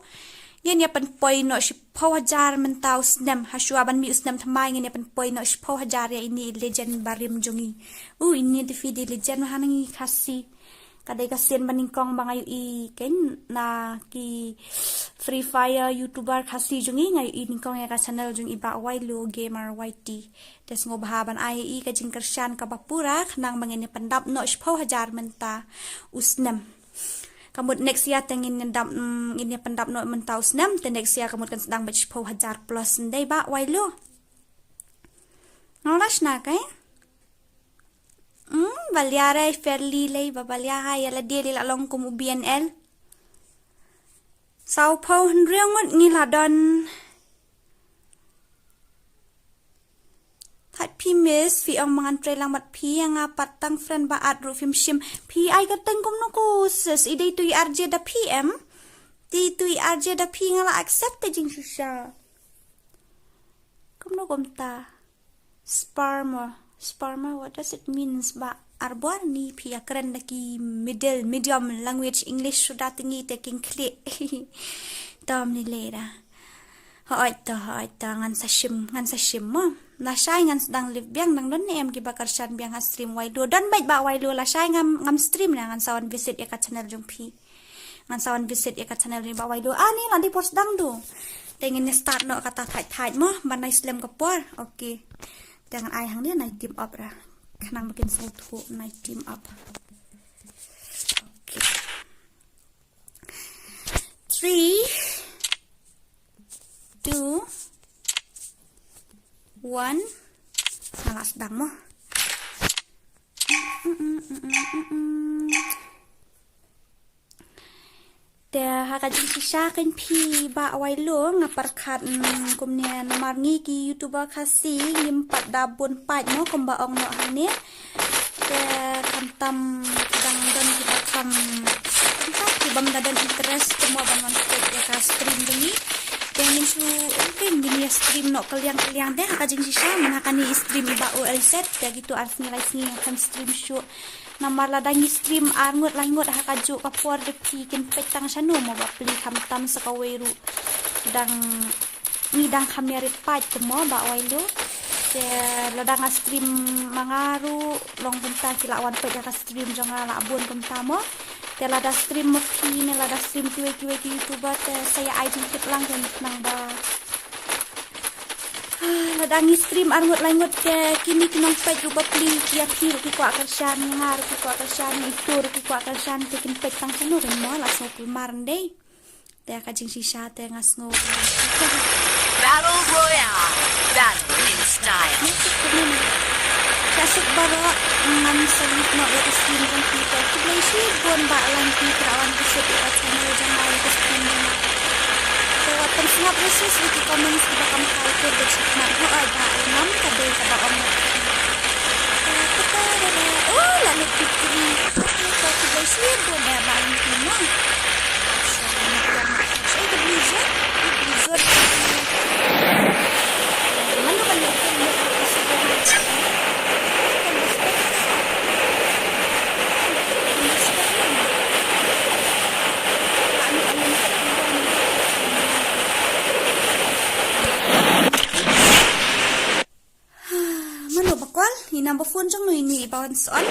Ngin ïa pynpoi noh shiphew hajar mynta u snem, ha shuwa ban mih u snem thymmai ngin ïa pynpoi noh shiphew hajar ïa ine i legend barim jong i. U, ine te phi dei legend bha na ngi Khasi. Ka dei ka sien ba nyngkong ba nga ïohi kein na ki Free Fire YouTuber Khasi jong i, nga ïohi nyngkong ïa ka channel jong i Bah Wailo Gamer Y T. Te sngewbha ban ai ïa i ka jingkyrshan kaba pura khnang ba ngin ïa pyndap noh shiphew hajar mynta u snem. Ka mut next year te ngin ïa dap, mm, ngin ïa pyndap noh mynta u snem, te next year ka mut kan sdang beit shiphew hajar plus, ym dei Bah Wailo? Nga la shna kein? Hmm, ba lia re Fairly lei, ba, ba lia ha ïa lade lei la long kum u B N L. Sawphew hynriew ngut ngi la don. Thait phi miss, phi ong ba ngan trei lang bad phi, ïa nga pat tang friend ba add ruh phim shim. Phi ai kyrteng kumno ko sis, i dei tu i R J da phi em? Dei tu i R J da phi, nga la accept te jingshisha. Kumno kumta? Sperma. Sperma, what does it means ba? Arbor ni phi ïa kren da ki middle, medium language English suda te ngi te kin khlieh. Tom ni lei da. Hooid to, hooid to, ngan sa shim, ngan sa shim mo. Lashai ngan sdang live biang, dang don ne em kiba kyrshan biang ha stream Wailo. Don beit Bah Wailo, lashai ngam, ngam stream na, ngan sa wan visit ïa ka channel jong phi. Ngan sa wan visit ïa ka channel jong i Bah Wailo. Ani la dei por sdang tu. Te ngin ïa start noh kata thait thait mo, ban ai slem ka por. Okay. Te ngan ai hangne nai team up ra. Khnang ba kin sngewthuh nai team up. Okay. Three, two, one. Nga la sdang mo. Te ha ka jingshisha kein phi Bah Wailo, nga pyrkhat, mm, kumne namar ngi ki YouTuber Khasi ngim pat da bun pait mo kumba ong noh hangne. Te khamtam ki dang don kiba kham, khamtam ki bym da don interest kumba ban wan peit ïa ka stream jong ngi. Te ngin shu, te ngin ïa stream noh kylliang kylliang te ha ka jingshisha, man ha kane i stream i Bah O L Z, te kito ar sngi lai sngi ngam stream shuh. Namar lada ngi stream ar ngut lai ngut ha kajuh ka por te phi kin peit tang shano mo ba plie, khamtam sa kawei ruh dang, ngi dang kham ïarit pait te mo Bah Wailo. Te lada nga stream ma nga ruh long kumta, ki la wan peit ha ka stream jong nga la bun kumta mo. Te lada stream ma phi ne lada stream kiwei kiwei ki YouTuber te sa ïa ai jingtip lang khnang ba Dang ngi stream arngut laingut te kine ki nongpeit ruh bapli ki ïa phi ruh ki kwah kyrshan, nga ruh ki kwah kyrshan, itu ruh ki kwah kyrshan, te kin peit tang shano rin mo, la sngewkulmar ndei. Te ka jingshisha te nga sngew. Battle Royale. Battle in style. Ka suk baroh, ngan sa lip noh ïa ka stream jong phi te. Khublei shibun ba lan phi kra wan ka suk ïa ka channel jong nga ïa ka stream jong nga. Te wat pynsngap resource ïa ki comments kiba kam kai te bad suk mat ho ai ba ngam ka dei kaba ong. Oh, la lut tikri. Khublei shibun ba lan phi mo. Mano ba call? I number phone jong no ini i ba wan sa on.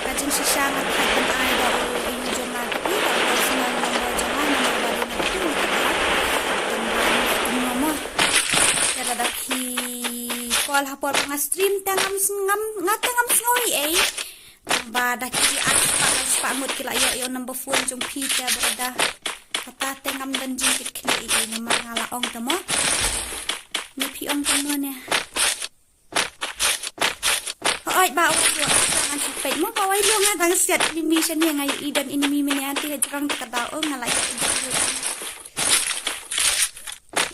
Ka jingshisha nga thait ban ai da u ayu jong nga kati, da u personal number jong nga, namar ba dei na kati ni kata. Tang ba ni kati ni mo. Te lada ki call ha por ba nga stream te ngam s-, ngam, nga te ngam sngew ei ei. Ba da ki ar spah, lai spah ngut ki la ïoh ïa u number phone jong phi te ba da. Kata te ngam don jingkit khlieh ei ei namar nga la ong te mo. Ne phi ong te mo ne. Hooid ba wai lo, ngan sa peit mo ba wai lo, nga dang siat enemy shane, nga ïohi don enemy mynne te hajrong te ka daw, oh, nga la ïohi.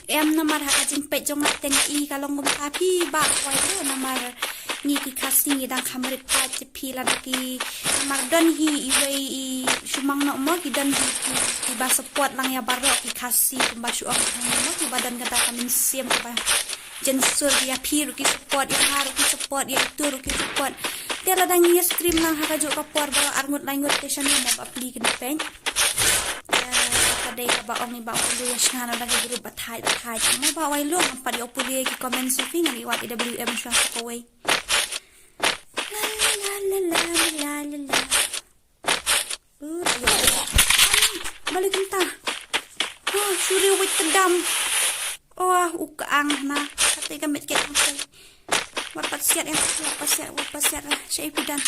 Em, namar ha ka jingpeit jong nga te nga i ka long kumta phi ba wai lo, namar ngi ki Khasi ngi dang kham rit paid te phi lada ki, namar don hi iwei i shu mang noh mo, ki don hi ki, kiba support lang ïa baroh ki Khasi kumba shu ong mo, kiba don kata ka mynsiem kaba jensur, ïa phi ruh ki support, ïa nga ruh ki support, ïa itu ruh ki support. Te lada ngi ïa stream lang ha kajuh ka por baroh arngut laingut te shano mo bapli kin peit. Ka dei kaba ong i ba ong lu ïa shna na da ka group ba thait ba thait. Mo ba wai lo ngam pat ïoh pule ki comment sha phi, ngan ïa wad A W M shuwa sa kawei. La la la la la la la. Uh, ayo. Balik kumta. Oh, suri wit tedam. Oh, u ka ang na. Kata ka met kek. Wat pat siat ya, wat pat siat, wat pat siat lah. Sha ipidan.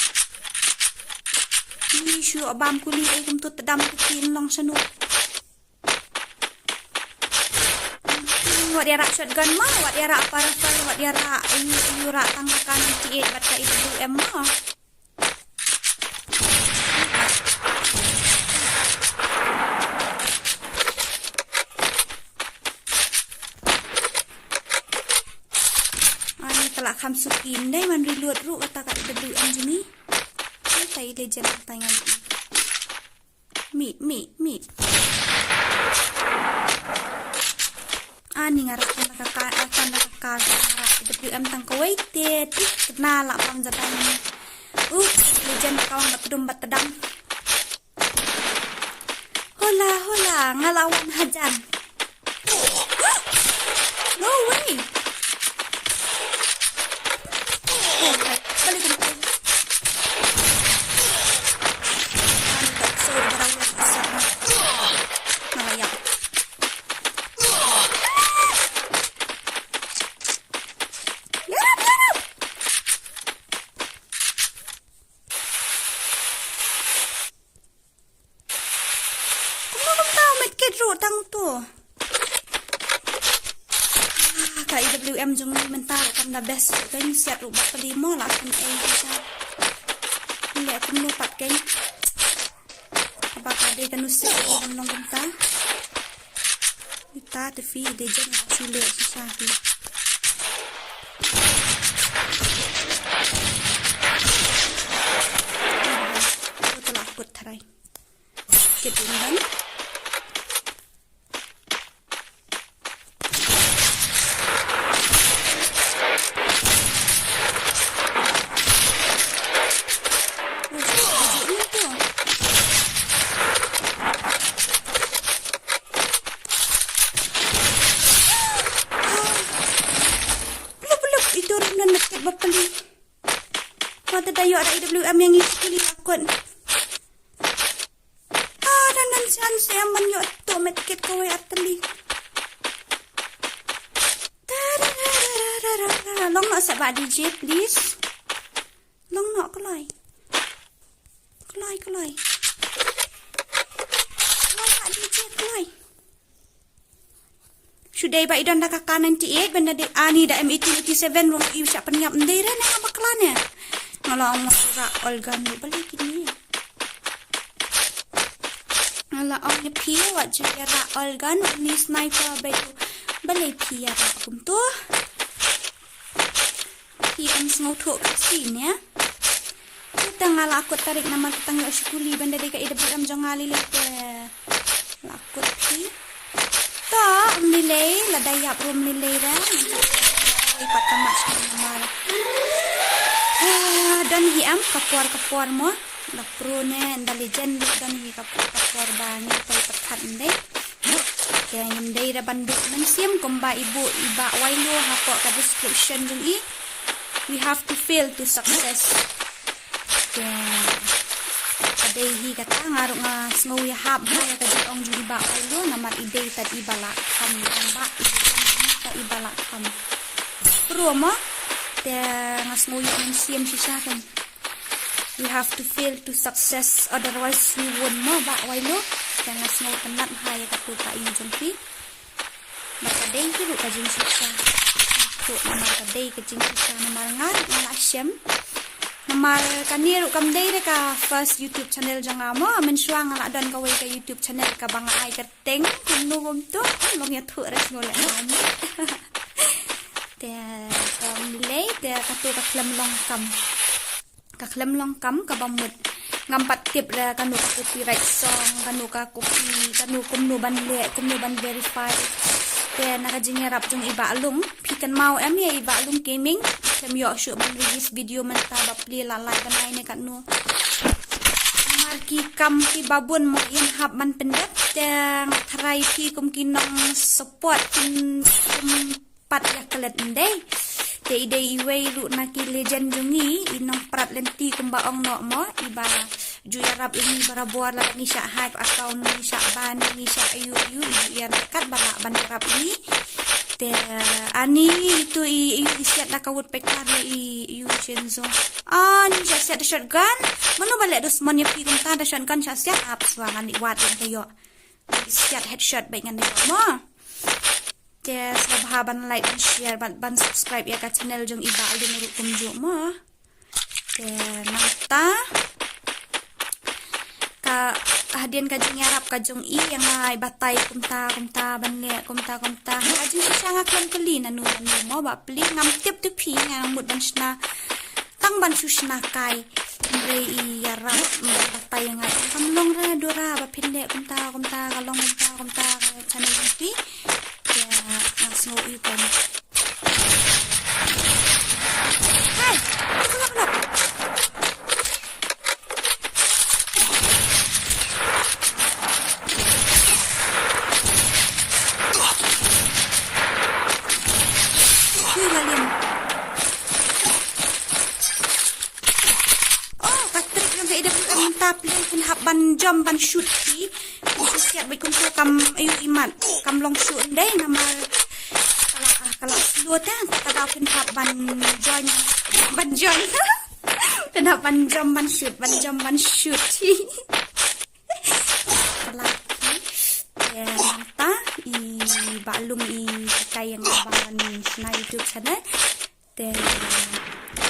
Ni shu bam kuli ai kum tu tedam tu kin long sanu. Wat ïa rak shotgun ma, wat ïa rak parafal, wat ïa rak ayu, ayu rak tang ka ninety-eight bad ka A W M ma. Ani ka la kham suki ndai man reload ruh kata ka A W M jong ngi. Kata i legend kata ngan. Mi, mi, mi. Ani nga rak kan ka ka, kan ka ka, nga rak A W M tang kawei te, ti kena la pang jatang. Oops, legend ka wan bat dum bat dam. Hola, hola, nga la wan hajan. No way. Oh, balik, balik, balik. Ani tak so barang yang asal. Nga la yak. Yarap, yarap. Kumno kumta medkit ruh tang tu. Ah, ka A W M jong ngi mynta kam da best ruh kan siat ruh ba pali mo la kan ei sha. Ngi kumno pat kan. Ba ka dei ka nusik ruh ban long kumta. Ita te fi de jan la chule sha fi. Ko tala kut tharai. Kit undan. Peluk, peluk, itu orang nan dekat bapeli. Mata dayo ada A W M yang isi kuli akun. Ah, dan dan sian sian man yo to medkit kawai ateli. Long noh sa ba D J, please. Long noh kloi. Kloi, kloi. Kloi ba D J, kloi. Shu dei ba i don da ka K ninety-eight, ban da dei ani da M eighteen eighty-seven, ruh i shah pynïap ndei re ne, ha bakla ne. Nga la ong ra organ ruh balei kine. Nga la ong ïa phi wat ju ïa ra organ, ni sniper ba ju balei phi ïa ra kumto. Phi ym sngewthuh ka sien ïa. Te nga la kut tarik namar ka tang ïoh shikuli ban da dei ka E W M jong nga lei lei te. La kut phi. To, ym lei lei, lada ïap ruh ym lei lei re. Lei pat ka mat shikuli namar. Ah, don hi em, ka por ka por mo. Da pro ne, da legend ruh don hi ka por ka por ba ngi poi pyrkhat ndei. Te ngim dei re ban buh mynsiem kumba i buh i Bah Wailo hapoh ka description jong i. We have to fail to success. Te ka dei hi kata, nga ruh nga sngew ïahap ha ïa ka jingong jong i Bah Wailo namar i dei tad i ba la kham, i dei tad i ba la kham. Pro mo, te nga sngew ïoh mynsiem shisha kan. We have to fail to success, otherwise we won't mo, Bah Wailo. Te nga sngewtynnat ha ïa katu ka ïing jong phi. Ba ka dei hi ruh ka jingshisha. Ruh namar ka dei ka jingshisha namar nga ruh nga la shem. Namar kane ruh kam dei re ka first YouTube channel jong nga mo. Mynshuwa nga la don kawei ka YouTube channel kaba nga ai kyrteng kumno kumto. Long ïathuh re sngewleh. Te kam lei te katu ka khlem long kam. Ka khlem long kam kaba mut. Ngam pat tip re kano ka copyright song, kano ka copy, kano kumno ban leh, kumno ban verify. Te na ka jingïarap jong i Bah Lung, phi kynmaw em ïa i Bah Lung Gaming, khlem ïoh shuh ban release video mynta ba plie la lai bnai ne katno. Namar ki kam kiba bun mo ïa hap ban pyndep, te nga tharai phi kum ki nong support kin, kin pat ïa klet ndei. Te i dei iwei ruh na ki legend jong ngi, i nongprat lynti kumba ong noh mo, iba ju ïarap ïa ngi barabor lada ngi shah hack account, ngi shah ban, ngi shah ayu ayu, i ju ïarap katba lah ban ïarap ïa ngi. Te ani itu i, i, i siat da ka wut pekar ïa i, i Shinzo. Ani shah siat da shotgun. Mano ba leh dusmon ïa phi kumta da shotgun shah siat ap swa ngan i wat ïa ka ïoh. Siat headshot bad ngan ïoh mo. Te sngewbha ban like, ban share, ban, ban subscribe ïa ka channel jong i Bah Lung ruh kumjuh mo. Te nangta ka hadien ka jingïarap ka jong i ïa nga i batai kumta kumta ban leh kumta kumta. Ka jingshisha nga khlem kylli nanu nanu mo ba plie ngam tip tu phi nga mut ban shna. Tang ban shu shna kai. Hynrei i ïarap, mm, batai ïa nga. Kam long re Dora ba phin leh kumta kumta ka long kumta kumta ka channel jong phi. Ïa nga sngew i kan. Hai, lok lok lok. Ui, la liam. Oh, ka trick jong ka E W M mynta plie phin hap ban jump ban shoot phi. Phi siat bad kumto kam ayu imat kam long shoot ndei namar ka la, ka la slow te ka daw phin hap ban join ban join. Phin hap ban jump ban shoot ban jump ban shoot. Ka la phi. Te mynta i Bah Lung i hikai ïa nga ban shna YouTube channel. Te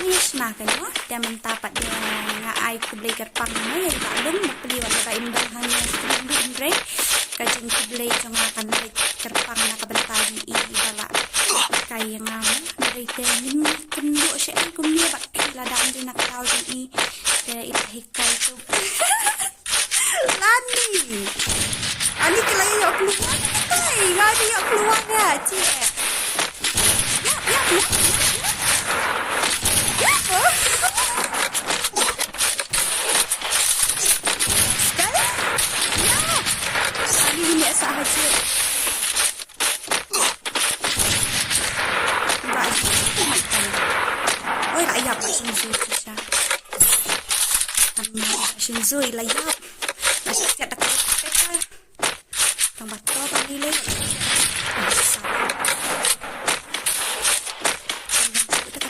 ngi shna ka mo, te mynta pat de nga ai khublei kyrpang mo ïa i Bah Lung, ba plie wat lada im don hangne, hynrei ka jingkhublei jong nga kan leit kyrpang na ka bynta jong i ba la hikai ïa nga mo. Hynrei te ngin kynduh shaei kumne bad phi lada ym dei na ka daw jong i, te i la hikai tu. Lani. Ani ka la ïoh klua. Ai, nga la ïoh klua nga, cik. Ïap, ïap, ïap, ïap, ïap. Ïap, oh. Sekali. Ïap. Ani ni sa ha, cik. Oi, la ïap, la Shinzo, shisha. Kan ma, Shinzo, la ïap. La siat, siat, tak, tak, tak. Tang ba to, tang ni le. Sa. Tang ba to,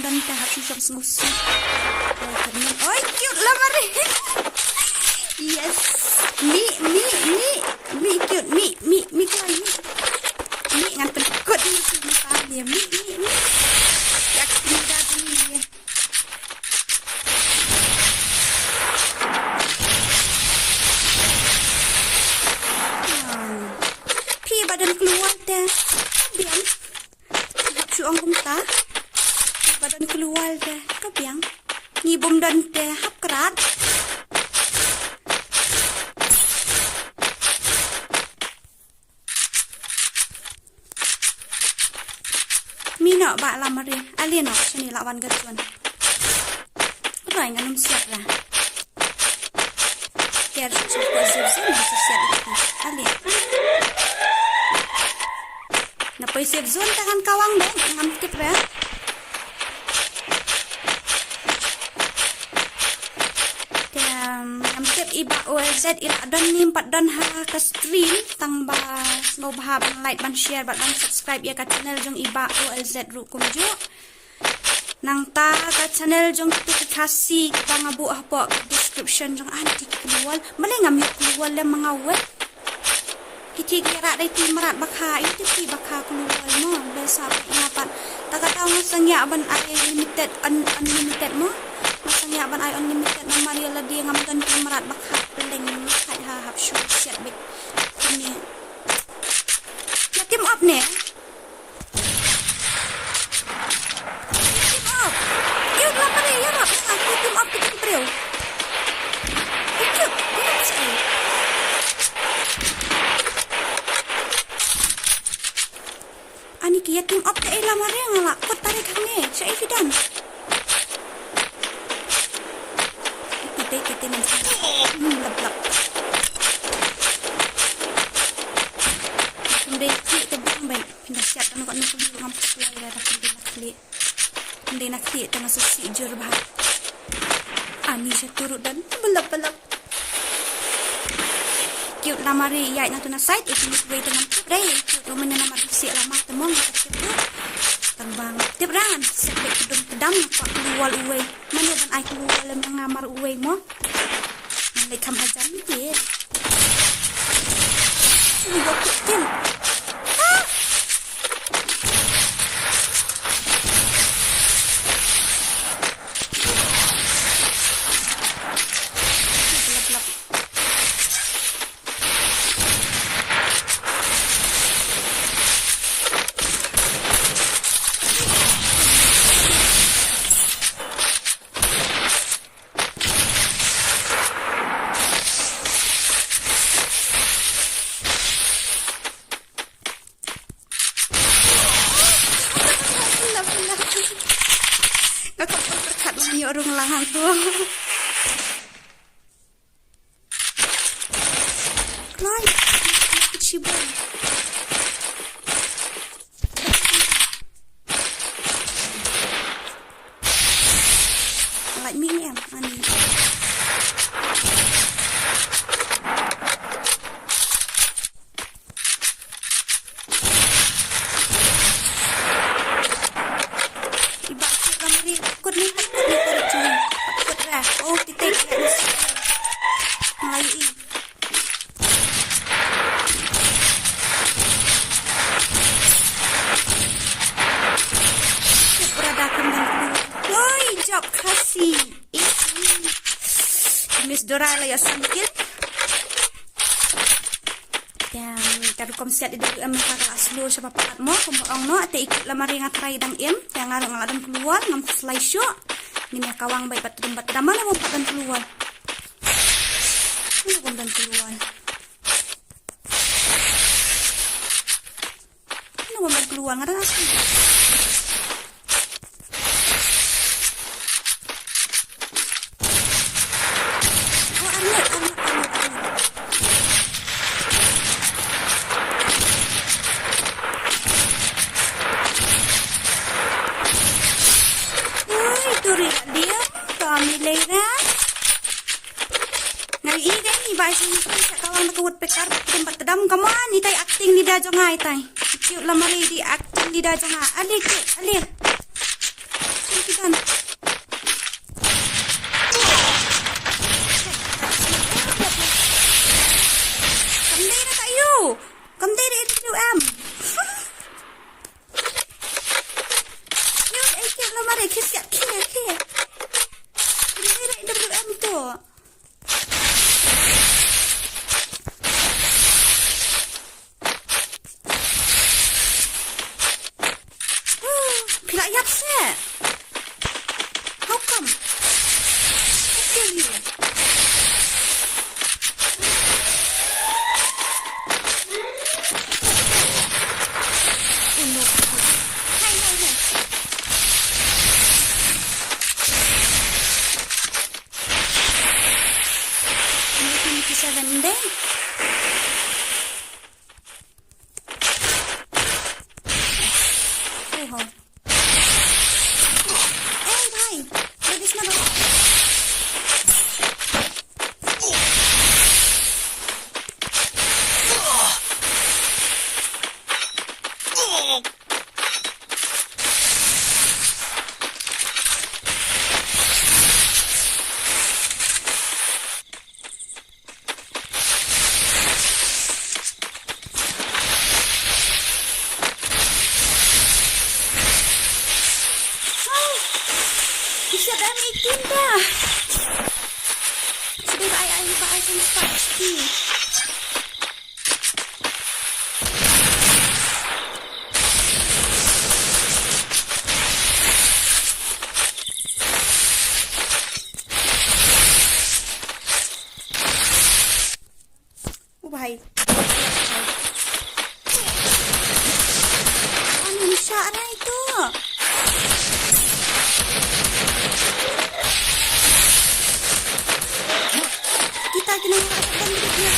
Don te hap shu shong sngewsih. Oi, cute la Mari. Yes. Mi, mi, mi, mi cute, mi, mi, mi kloi, mi. Mi ngan pynkut mi, mi, mi, mi. Yak, mi da, mi, mi. Phi ba don kloi te. Biang. Hap shu ong kumta. Ba don kloi te ka biang. Ngi bym don te hap krat. Mi noh ba la Mari. Ale noh shane la wan ka juan. Roi ngan ym siat la. Ker shu shu ko zip zip na shu siat iti. Ale. Na poi safe zone ta kan kawang deh, ngam tip re. Te, um, ngam tip i Bah O L Z i la don nim pat don ha ka stream, tang ba sngewbha ban like, ban share, ban, ban subscribe ïa ka channel jong i Bah O L Z ruh kumjuh. Nangta ka channel jong kito ki Khasi kiba nga buh hapoh ka description jong nga, ki kloi. Balei ngam ïoh kloi lem ma nga wei. Ki ti ki rat dei ti mrad ba kha, ïa ti ti ba kha kloi mo, be sa peit nga pat. Ta kata nga sngewbha ban ai limited, un-, unlimited mo. Nga sngewbha ban ai unlimited namar ïa lade ngam don ti mrad ba kha, pynleng khat ha hap shu siat beit. Kine. Ïa team up ne. Team up. Ïa la Mari, ïa rap, ïa rap, team up, team up, briew. Ïa, ïa rap, sa. Ani ki ïa team up te, ïa la Mari, nga la kut tarik hangne, sa evident. Ite, ite, ite, ite. Hmm, lap, lap. Pynbeit ki te bang beit. Pynda siat ano kat nukul ngam pynda na khlieh. Pynda na khlieh te nga sngewsih jur bha. Ani sha turut dan. Belap, belap. Cute la Mari ïaid na tu na side, ïa kine kiwei te ngam tip re, cute ruh mynne namar ïa siat lama te mo nga tip ruh. Tang ba ngam tip re ngan siat beit kdum kdam nga kwah kloi uwei. Mano ban ai kloi lem nga mar uwei mo. Ngan leit kham hajan te. Ui, ïa kit kin. Ah! Nga kham pyrkhat ba ngan ïoh rung lang hangto. Kloi. Chibun. Like me em, ani. Iba cik ka mari, kut ni, kut ni, kut ni, kut ni. Kut ra. Oh, titik, ya, ni. Melayu i. Brother, come down. Oi, jop Khasi. Eh, Miss Dora la ïa sangkit. Te ka rukom siat i dei em ka la slow sha ba pat mo, kumba ong no, te i kit la mari nga trai dang im, te nga ruh nga la don kloi, ngam slai shuh. Ngin ïa kawang beit bad tdum bad tdam, mano ba pat don kloi. Mano ba don kloi. Mano ba don kloi, nga don asu. Oh, arngut, arngut, arngut, arngut. Ui, tu ri dia, kami lera. Nga ïohi kane ba shu ïohi sa kawang da ka wut pekar, pekar ba tdam, come on, itai acting leader jong nga itai. Cute la mari dei acting leader jong nga. Ale cute, ale. Seven deh. Oho. Eh, bhai. Ladies na bhai. Isa da mi tinda. Sudah ba ai, ai, ba ai, kan start. Oh, bhai. Ani shah rai tu. Kita kena mengatakan diri dia.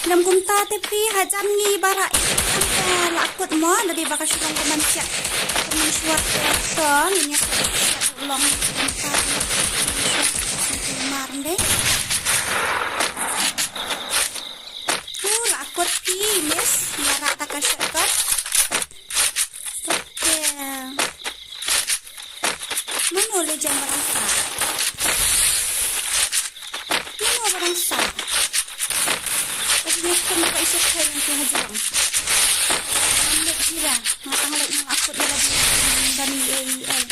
Ngam kumta te phi hajan ngi bara i la kut mo, da dei ba ka shu long ka man siat. Ka man shuwa te to, ngi ngi siat long kumta. Mar dei. U la kut phi, miss, ngi ra ta ka shot ka. Te. Mano le jam barang sa. Mano barang sa. Tapi dia pun tak isuk saya yang tu haji bang. Ambil jira, matang lek nang aku dia lagi. Dan A E L.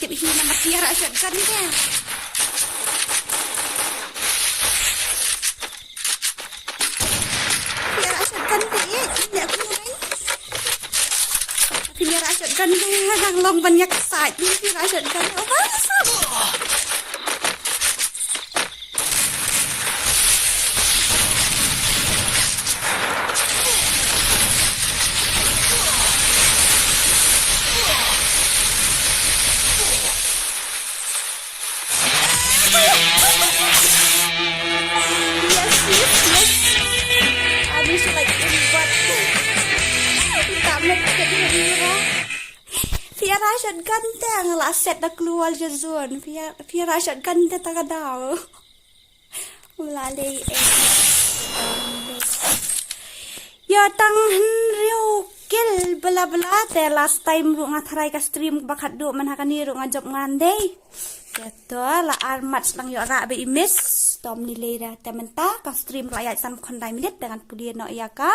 Tip hi namar phi ïarah shotgun te. Phi ïarah shotgun te, eh, ïa kumno. Phi ïarah shotgun te, dang long ban ïa ka side. Phi ïarah shotgun te. Oh, ba sa. Yes, yes, yes. Ani shu like in butt. Minta medkit ïa Fira. Fira shotgun te nga la set da keluar je zone. Fira, Fira shotgun te ta ka daw. Mula lei, eh. Ïa tang hynriew kill bla bla te last time ruh nga tharai ka stream ba khatduh man ha kane ruh nga jop ngan dei. Te to la ar match lang ïoh rah ba i miss. Tom ni lei da te mynta ka stream la ïaid san khyndai minit te ngan pule noh ïa ka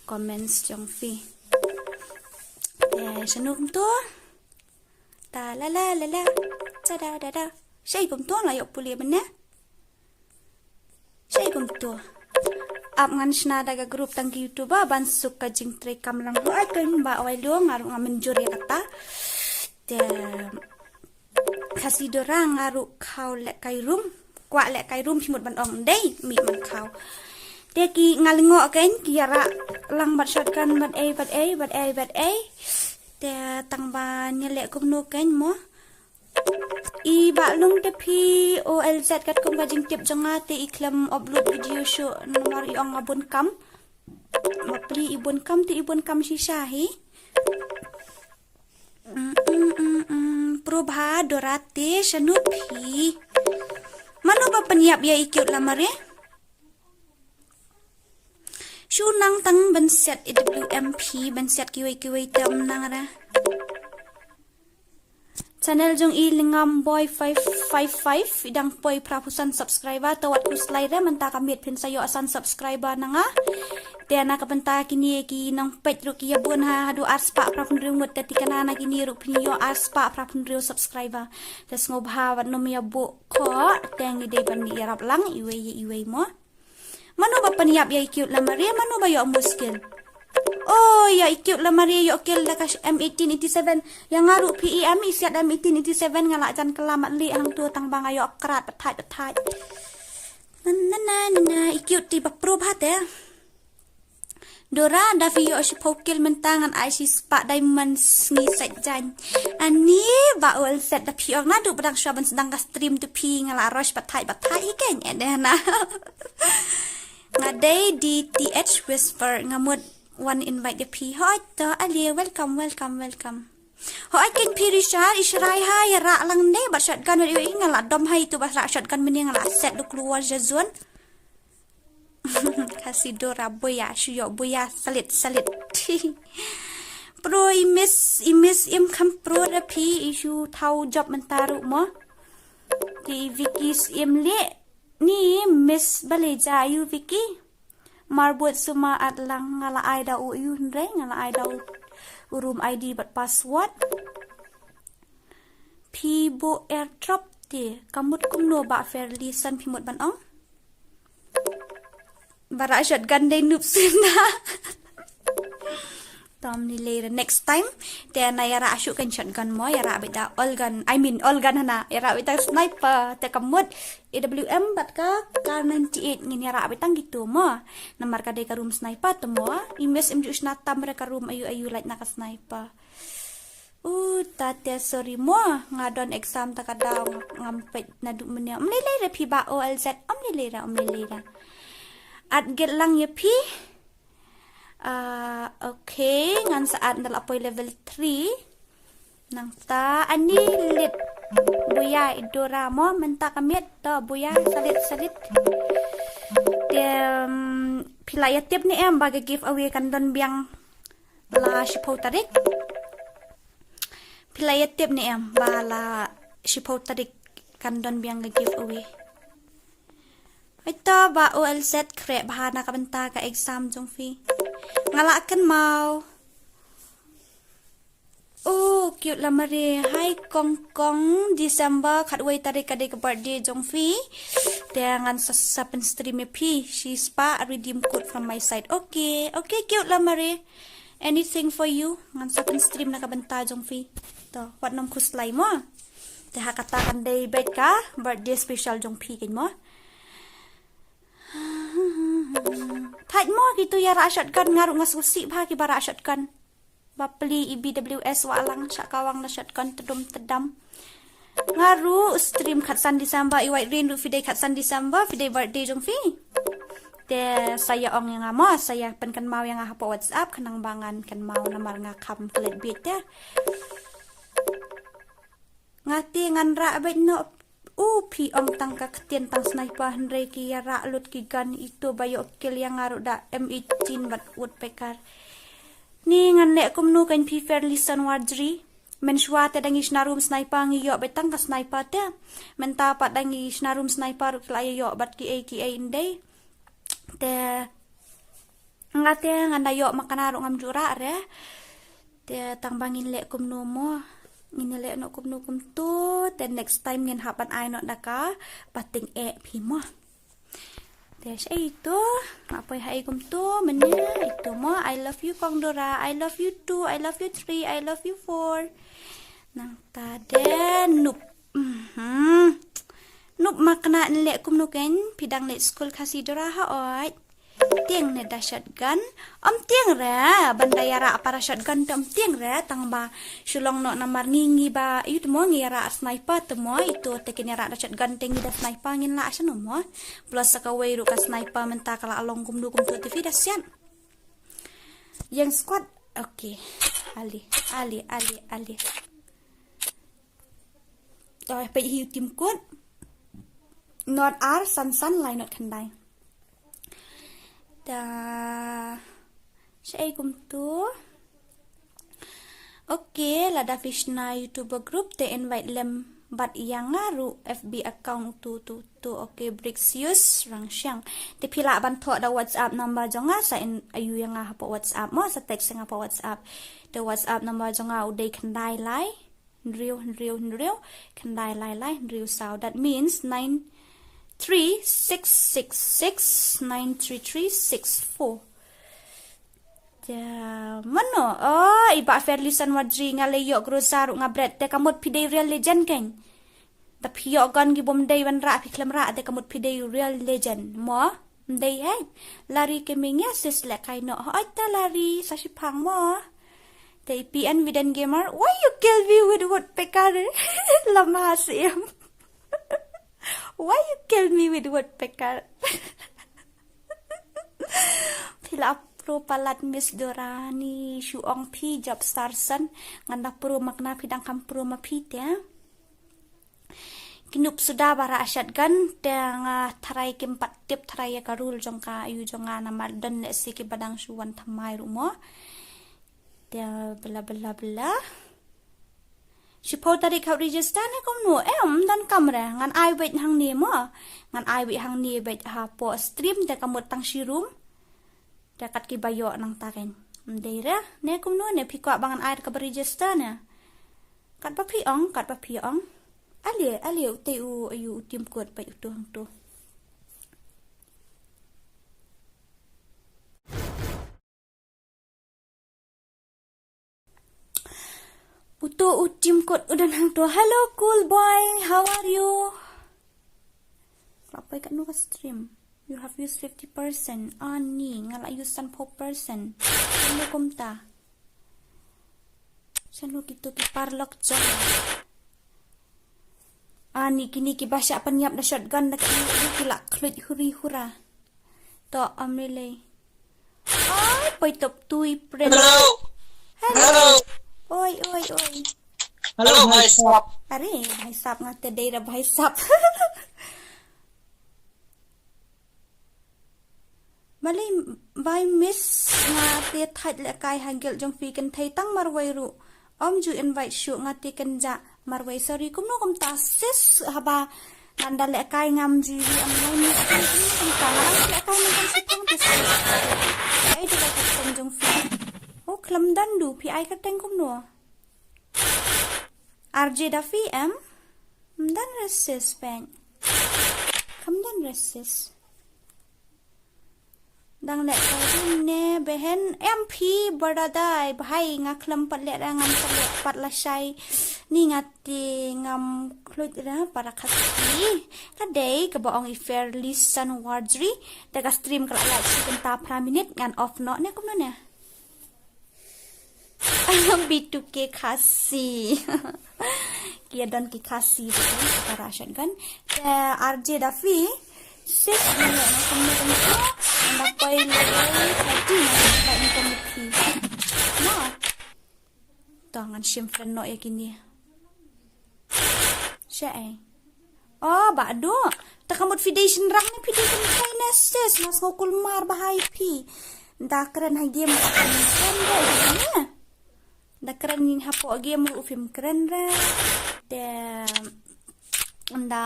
comments jong phi. Te shano kumto. Ta la la la la. Sa da da da. Shai kumto la ïoh pule mynne. Shai kumto. Ap ngan shna da ka group tang ki YouTuber ban suk ka jingtrei kam lang. Ai kan ba wai lo nga ruh nga mynjur ïa kata. Te Khasi Dora nga ruh khaw leh kai rum. Kwah leh kai rum phi mut ban ong dei mih man khaw. Te ki nga lyngngoh kein ki ïarah lang bad shotgun bad ei bad ei bad ei bad ei. Te tang ba ngi leh kumno kein mo. I Bah Lung te phi O L Z katkum ka jingtip jong nga te i khlem upload video shuh namar i ong nga bun kam. Bapli i bun kam te i bun kam shisha hi. Mm, mm, mm, mm. Probha Dorate shano phi. Mano ba pynïap ïa i cute lamare. Shu nang tang ban set A W M phi ban set kiwei kiwei te ym nang ra. Channel jong i Lingam Boy five five five i dang poi phra phew san subscriber te wat khuslai re mynta ka miet phin sa ïoh san subscriber na nga. Te na ka bynta kine ki nongpeit ruh ki ïa bun ha haduh ar spah phra phew hynriew ngut te thikna na kine ruh phin ïoh ar spah phra phew hynriew subscriber. Te sngewbha wat nym ïa buh khoh te ngi dei ban ïarap lang iwei ïa iwei mo. Mano ba pynïap ïa i Cute Lamare, mano ba ïoh muskil? Oh, ïa i Cute Lamare ïoh kill da ka M eighteen eighty-seven. Ïa nga ruh P E M i siat M eighteen eighty-seven nga la jan kylla mat lih hangto tang ba nga ïoh krat pathait pathait. Na na na na na, i Cute te ba pro bha te. Dora, da phi ïoh shiphew kill mynta ngan ai shispah diamond sngi sait jan. Ani ba ol set da phi ong naduh ba dang shuwa ban sdang ka stream tu phi nga la rush pathait pathait hi kein ede na. Nga dei D T H Whisper nga mut wan invite ïa phi. Hoi to, ale, welcome, welcome, welcome. Hoi kein phi Richard, i Shrai ha ïa rah lang ne, bad shotgun ïa i nga la dom ha itu bad rah shotgun mini nga la set du kluar ja zone. Khasi Dora boya, shu ïoh boya, salit, salit. Pro i miss, i miss im kham pro da phi, i shu thaw job mynta ruh mo. Te i Vicky im le, ni miss bale ja ïa u Vicky. Marbot suma at lang nga la ai da u ïa u hynrei, nga la ai da u, u room I D bad password. Phi buh airdrop te, ka mut kumno ba fairly san phi mut ban ong. Ba rah shotgun dei noob suna. To ym lei lei re next time. Te na ïa rah shuh kein shotgun mo, ïa rah beit da all gun, I mean all gun hana, ïa rah beit da sniper, te ka mut A W M bad ka Kar ninety-eight ngin ïa rah beit tang kitu mo. Namar ka dei ka room sniper te mo. I miss im ju shna tam re ka room aiu aiu lait na ka sniper. U ta te sorry mo, nga don exam ta ka daw ngam peit naduh mynne. Ym lei lei re phi ba O L Z, ym lei lei re, ym lei lei re. At get lang ïa phi. Ah, okay, ngan sa at nda la poi level three. Nangta ani lit. Buya i Dora mo mynta ka miet to buya salit salit. Te, um, phi la ïa tip ne em ba ka giveaway kan don biang la shiphew tarik. Phi la ïa tip ne em ba la shiphew tarik kan don biang ka giveaway. Ito ba O L Z khreh bha na ka bynta ka exam jong phi. Nga la kynmaw. Oh, Cute Lamare. Hi Kong Kong, December khatwei tarik ka dei ka birthday jong phi. Te ngan sa, sa pyn stream ïa phi shispah redeem code from my side. Okay, okay Cute Lamare. Anything for you. Ngan sa pyn stream na ka bynta jong phi. To, wat nym khuslai mo. Te ha kata kan dei beit ka birthday special jong phi kein mo. Thait mo kitu ïa rah shotgun, nga ruh nga sngewsih bha kiba rah shotgun. Bapli i B W S wa lang sha kawang na shotgun tedum tedam. Nga ruh stream khatsan December, i White Rain ruh phi dei khatsan December, phi dei birthday jong phi. Te sa ïa ong ïa nga mo, sa ïa pynkynmaw ïa nga hapoh WhatsApp, khnang ba ngan kynmaw namar nga kham klet bit te. Nga te ngan rah beit noh. U phi ong tang ka ktien tang sniper hynrei ki ïa rah lut ki gun ito ba ïoh kill ïa nga ruh da M eighteen bad woodpecker. Ni ngan leh kumno kein phi fairly san warjri. Mynshuwa te dang ngi shna room sniper ngi ïoh beit tang ka sniper te. Mynta pat dang ngi shna room sniper ruh ki la ïoh bad ki ei ki ei ndei. Te nga te ngan da ïoh ma kane ruh ngam ju rah re. Te tang ba ngin leh kumno mo. Ngin leh noh kumno kumto. Te next time ngin hap ban ai noh da ka pateng eh phi mo. Te shaei to. Nga poi ha ei kumto mynne. Ito mo. I love you Kong Dora. I love you two. I love you three. I love you four. Nangta de noob. Mhm. Noob ma kane leh kumno kein phi dang leit skul Khasi Dora ha oi. Tieng ne da shotgun. Ym tieng re ban da ïa rah para shotgun te ym tieng re tang ba shu long noh namar ngi ngi ba ïa u te mo ngi ïa rah sniper te mo ito te kin ïa rah da shotgun te ngi da sniper ngin lah shano mo. Plus sa kawei ruh ka sniper mynta ka la long kumno kumto te phi da sian. Ïeng squad. Okay. Ali, ali, ali, ali. Oi, peit hi u tim kut. Not ar san san lai not khyndai. Da shaei kumto. Okay, lada phi shna YouTuber group te invite lem bad ïa nga ruh F B account utu tu tu. Okay, Brixius Rangshiang. Te phi lah ban thoh da WhatsApp number jong nga sa in ayu ïa nga hapoh WhatsApp mo sa text ïa nga hapoh WhatsApp. Te WhatsApp number jong nga u dei khyndai lai. Hynriew, hynriew, hynriew, khyndai lai lai, hynriew saw. That means nine three six six six nine three three six four. Te mano? Oh, i Bah Fairly Sanwadri, nga la ïoh grosa ruh nga bret, te ka mut phi dei real legend kein. Da phi ïoh gun ki bym dei wanrah phi khlem rah, te ka mut phi dei real legend mo. Ym dei eh. Lari ke ming ïa sis, lehkai noh. Hooid ta Lari, sa shiphang mo. Te i P N Widen Gamer, why you kill me with woodpecker? Lama siem. Why you kill me with woodpecker? Phi la pro palat Miss Dorani, shu ong phi job starson, ngan da pro makna phi dang kham pro ma phi te. Ki noob suda ba rah shotgun, te nga tharai kim pat tip tharai ïa ka rule jong ka, ïa u jong nga namar don lehse kiba dang shu wan thymmai ruh mo. Te bla bla bla. Shiphew tarik hap register ne kumno? Em, ym don kam re. Ngan ai beit hangne mo. Ngan ai beit hangne beit hapoh stream, te ka mut tang shi room. Te kat kiba ïoh nangta kein. Ym dei re. Ne kumno ne, phi kwah ba ngan ai kaba register ne? Katba phi ong, katba phi ong. Ale, ale, u te u, ayu, u Tim Kot, peit uto hangto. Uto u Tim Kot u don hangto. Hello, cool boy. How are you? Lah poi katno ka stream? You have used fifty percent. Ani, nga la use sanphew percent. Kumno kumta? Shano kito ki paralok jong. Ani kine kiba shah pynïap da shotgun da ki, ki la khluit huri hura. To, am lei lei. Ai, poi top tui pren. Hello. Hello. Hello. Oi, oi, oi. Hello, bhai sahab. Are, bhai sahab, nga te dei ra bhai sahab. Balei bhai Miss, nga te thait lehkai ha guild jong phi, kynthei tang marwei ruh. Ym ju invite shuh, nga te kynjah marwei. Sorry, kumno kumta sis, haba ngan da lehkai ngam ju ïohi online, kumno kumta, nga dang lehkai mynta shi thong te sis. Ai te ka kyrteng jong phi. Oh, khlem don du, phi ai kyrteng kumno? R J Duffy em? Ym don re sis, peit. Khlem don re sis. Dang leh ka ring ne behen, em phi brother, bhai, nga khlem pat leh ra, ngam pat leh pat lashai. Ni nga te ngam khluit ra para Khasi. Ka dei kaba ong i Fairly Sanwadri. Te ka stream ka la lait shi kynta phra minit, ngan off noh ne kumno ne. B two K Khasi. Ki ïa don ki Khasi ruh kan, ka rah shotgun. Te R J Duffy. Sis, ni ïa na kumno kumno. Nda poi level thirty na, ba ni kumno phi. No. To ngan shim friend noh ïa kine. Shaei. Oh, Bah Duh. Ta ka mut phi dei shynrang ne phi dei kynthei ne sis, nga sngew kulmar bha ïa phi. Nda kren ha game ruh phim kren re ne. Nda kren hapoh game ruh phim kren re. Te nda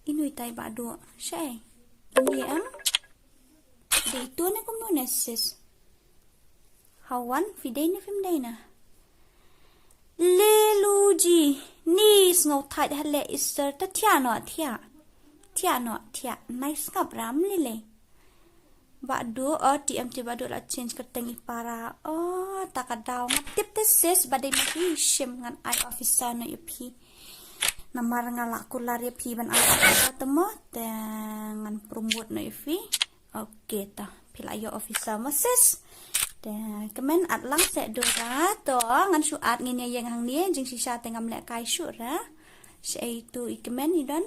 ino itai Bah Duh. Shaei. Ine em. Dei to ne kumno ne sis. Hawan, phi dei ne phim dei na. Leluji, ni sngew thait ha leh Easter ta thiah noh, thiah. Thiah noh, thiah. Nai sngap ram lei lei. Bah Duh, oh, T M T Bah Duh la change kyrteng i para. Oh, ta ka daw. Nga tip te sis, ba dei ma phi shim ngan ai officer noh ïa phi. Namar nga la kular ïa phi ban ai officer te mo, te ngan promote noh ïa phi. Okay, ta phi la ïoh officer mo sis. Te kmen at lang seh Dora, to ngan shu at ngin ïa ïeng hangne, jingshisha te ngam lehkai shuh ra. Shaei tu i kmen i don.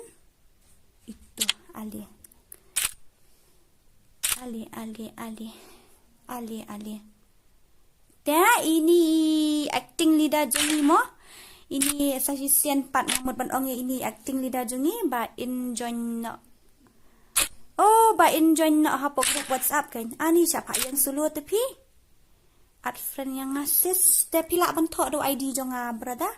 Itu, ale. Ale, ale, ale. Ale, ale. Te ini acting leader jong ngi mo. Ini sa shisien pat nga mut ban ong ïa ini acting leader jong ngi, Bah In join noh. Oh, Bah In join noh hapoh group WhatsApp kan. Ani sha pha ïeng solo te phi. Add friend ïa nga sis. Te phi lah ban thoh da u I D jong nga brother.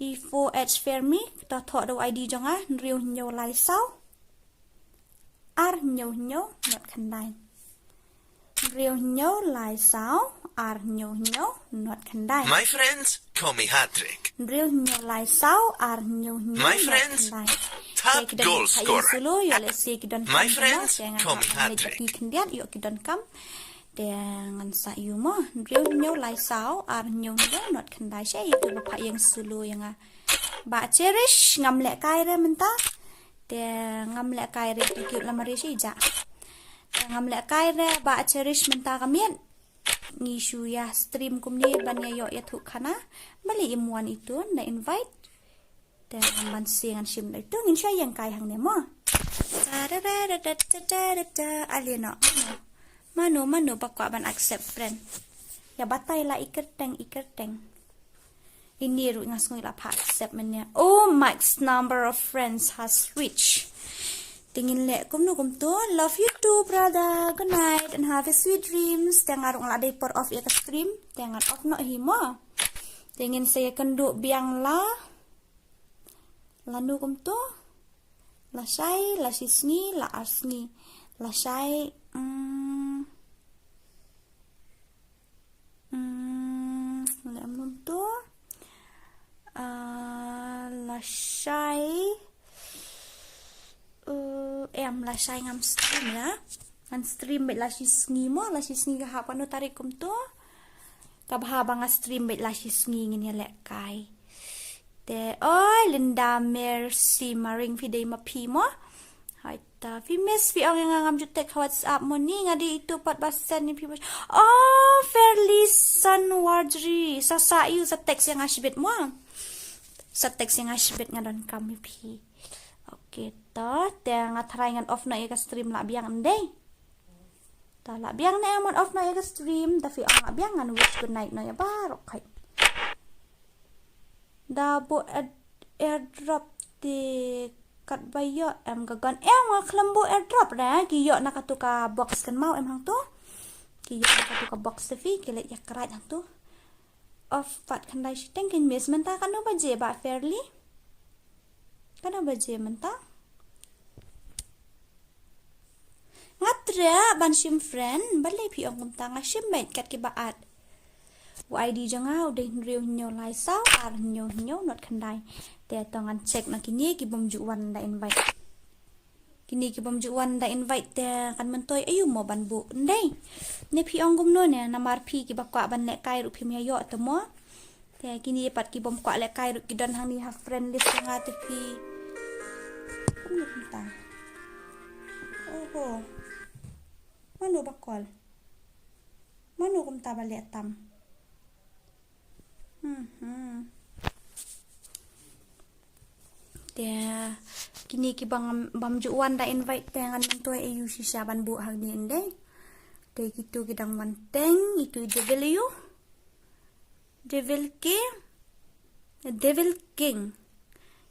E four H Fairme, to thoh da u I D jong nga, hynriew hynñiew lai saw. Ar hynñiew hynñiew, nod khyndai. Hynriew hynñiew lai saw, ar hynñiew hynñiew, nod khyndai. My friends call me Hat-trick. Hynriew hynñiew lai saw, ar hynñiew hynñiew, nod khyndai. My friends Pap goal scorer. Solo ïoh lehse ki donkam. My friends call me Patrick. Ki khyndiat ïoh ki donkam. Te ngan sa ïoh mo. Hynriew hynñiew lai saw ar hynñiew hynñiew not khyndai. Sha ïa uto ba phah ïeng solo ïa nga. Bah Cherish ngam lehkai re mynta. Te ngam lehkai re tu ki la mari shi ja. Te ngam lehkai re Bah Cherish mynta ka miet. Ngi shu ïa stream kumne ban ïa ïoh ïathuh khana. Balei im wan itu na invite. Te ngan ban sing ngan shim da itu ngin shu ïeng kai hangne mo. Alieno. Mano mano ba kwah ban accept friend. Ïa batai la i kyrteng i kyrteng. Ini ruh nga sngew la pha accept mynne. Oh, Mike's number of friends has reached. Te ngin leh kumno kumto. Love you too, brother. Good night and have a sweet dreams. Te nga ruh nga la dei por off ïa ka stream. Te ngan off noh hi mo. Te ngin sa ïakynduh biang la. Lano kumto. Lashai, la shisngi, la arsngi. Lashai, mm, mm, leh kumto. Ah, lashai. Uh, em lashai ngam stream na. Ngan stream bad la shisngi mo, la shisngi ka hap kano tarik kumto. Ka bha ba nga stream bad la shisngi ngin ïa lehkai. Te oi Linda Mercy Maring phi dei ma phi mo. Hai ta phi miss phi ong ïa nga ngam ju text WhatsApp mo ni nga dei itu pat ba send ni phi mo. Oh Fairly Sun Wardry sa sa ïa u sa text ïa nga shibit mo. Sa text ïa nga shibit nga donkam ïa phi. Okay to te nga try ngan off noh ïa ka stream la biang ndei. Ta la biang ne em ngan off noh ïa ka stream ta phi ong la biang ngan wish good night noh ïa baroh kai. Da buh airdrop te katba ïoh em ka gon em nga khlem buh airdrop re ki ïoh na katu ka box kan mau em hangtu. Ki ïoh na katu ka box te phi ki leh ïa ka right hangtu. Off pat khyndai shiteng kein miss mynta kano baje ba Fairly. Kano baje mynta. Nga treh ban shim friend balei phi ong kumta nga shim bad kat ki ba at. U ID jong nga u dei hynriew hynñiew lai saw ar hynñiew hynñiew not khyndai. Te to ngan check na kine ki bym ju wan da invite. Kine ki bym ju wan da invite te kan myntoi ayu mo ban buh ndei. Ne phi ong kumno ne namar phi ki ba kwah ban lehkai ruh phim ïa ïoh te mo. Te kine pat ki bym kwah lehkai ruh ki don hangne ha friend list nga te phi. Kumno kumta. Oho. Mano ba call. Mano kumta ba leh tam. Hmm. Te kine ki bang bam ju wan da invite te ngan myntoi ayu shisha ban buh hangne ndei. Te kitu ki dang wan teng itu i devil ayu. Devil ki. Devil King.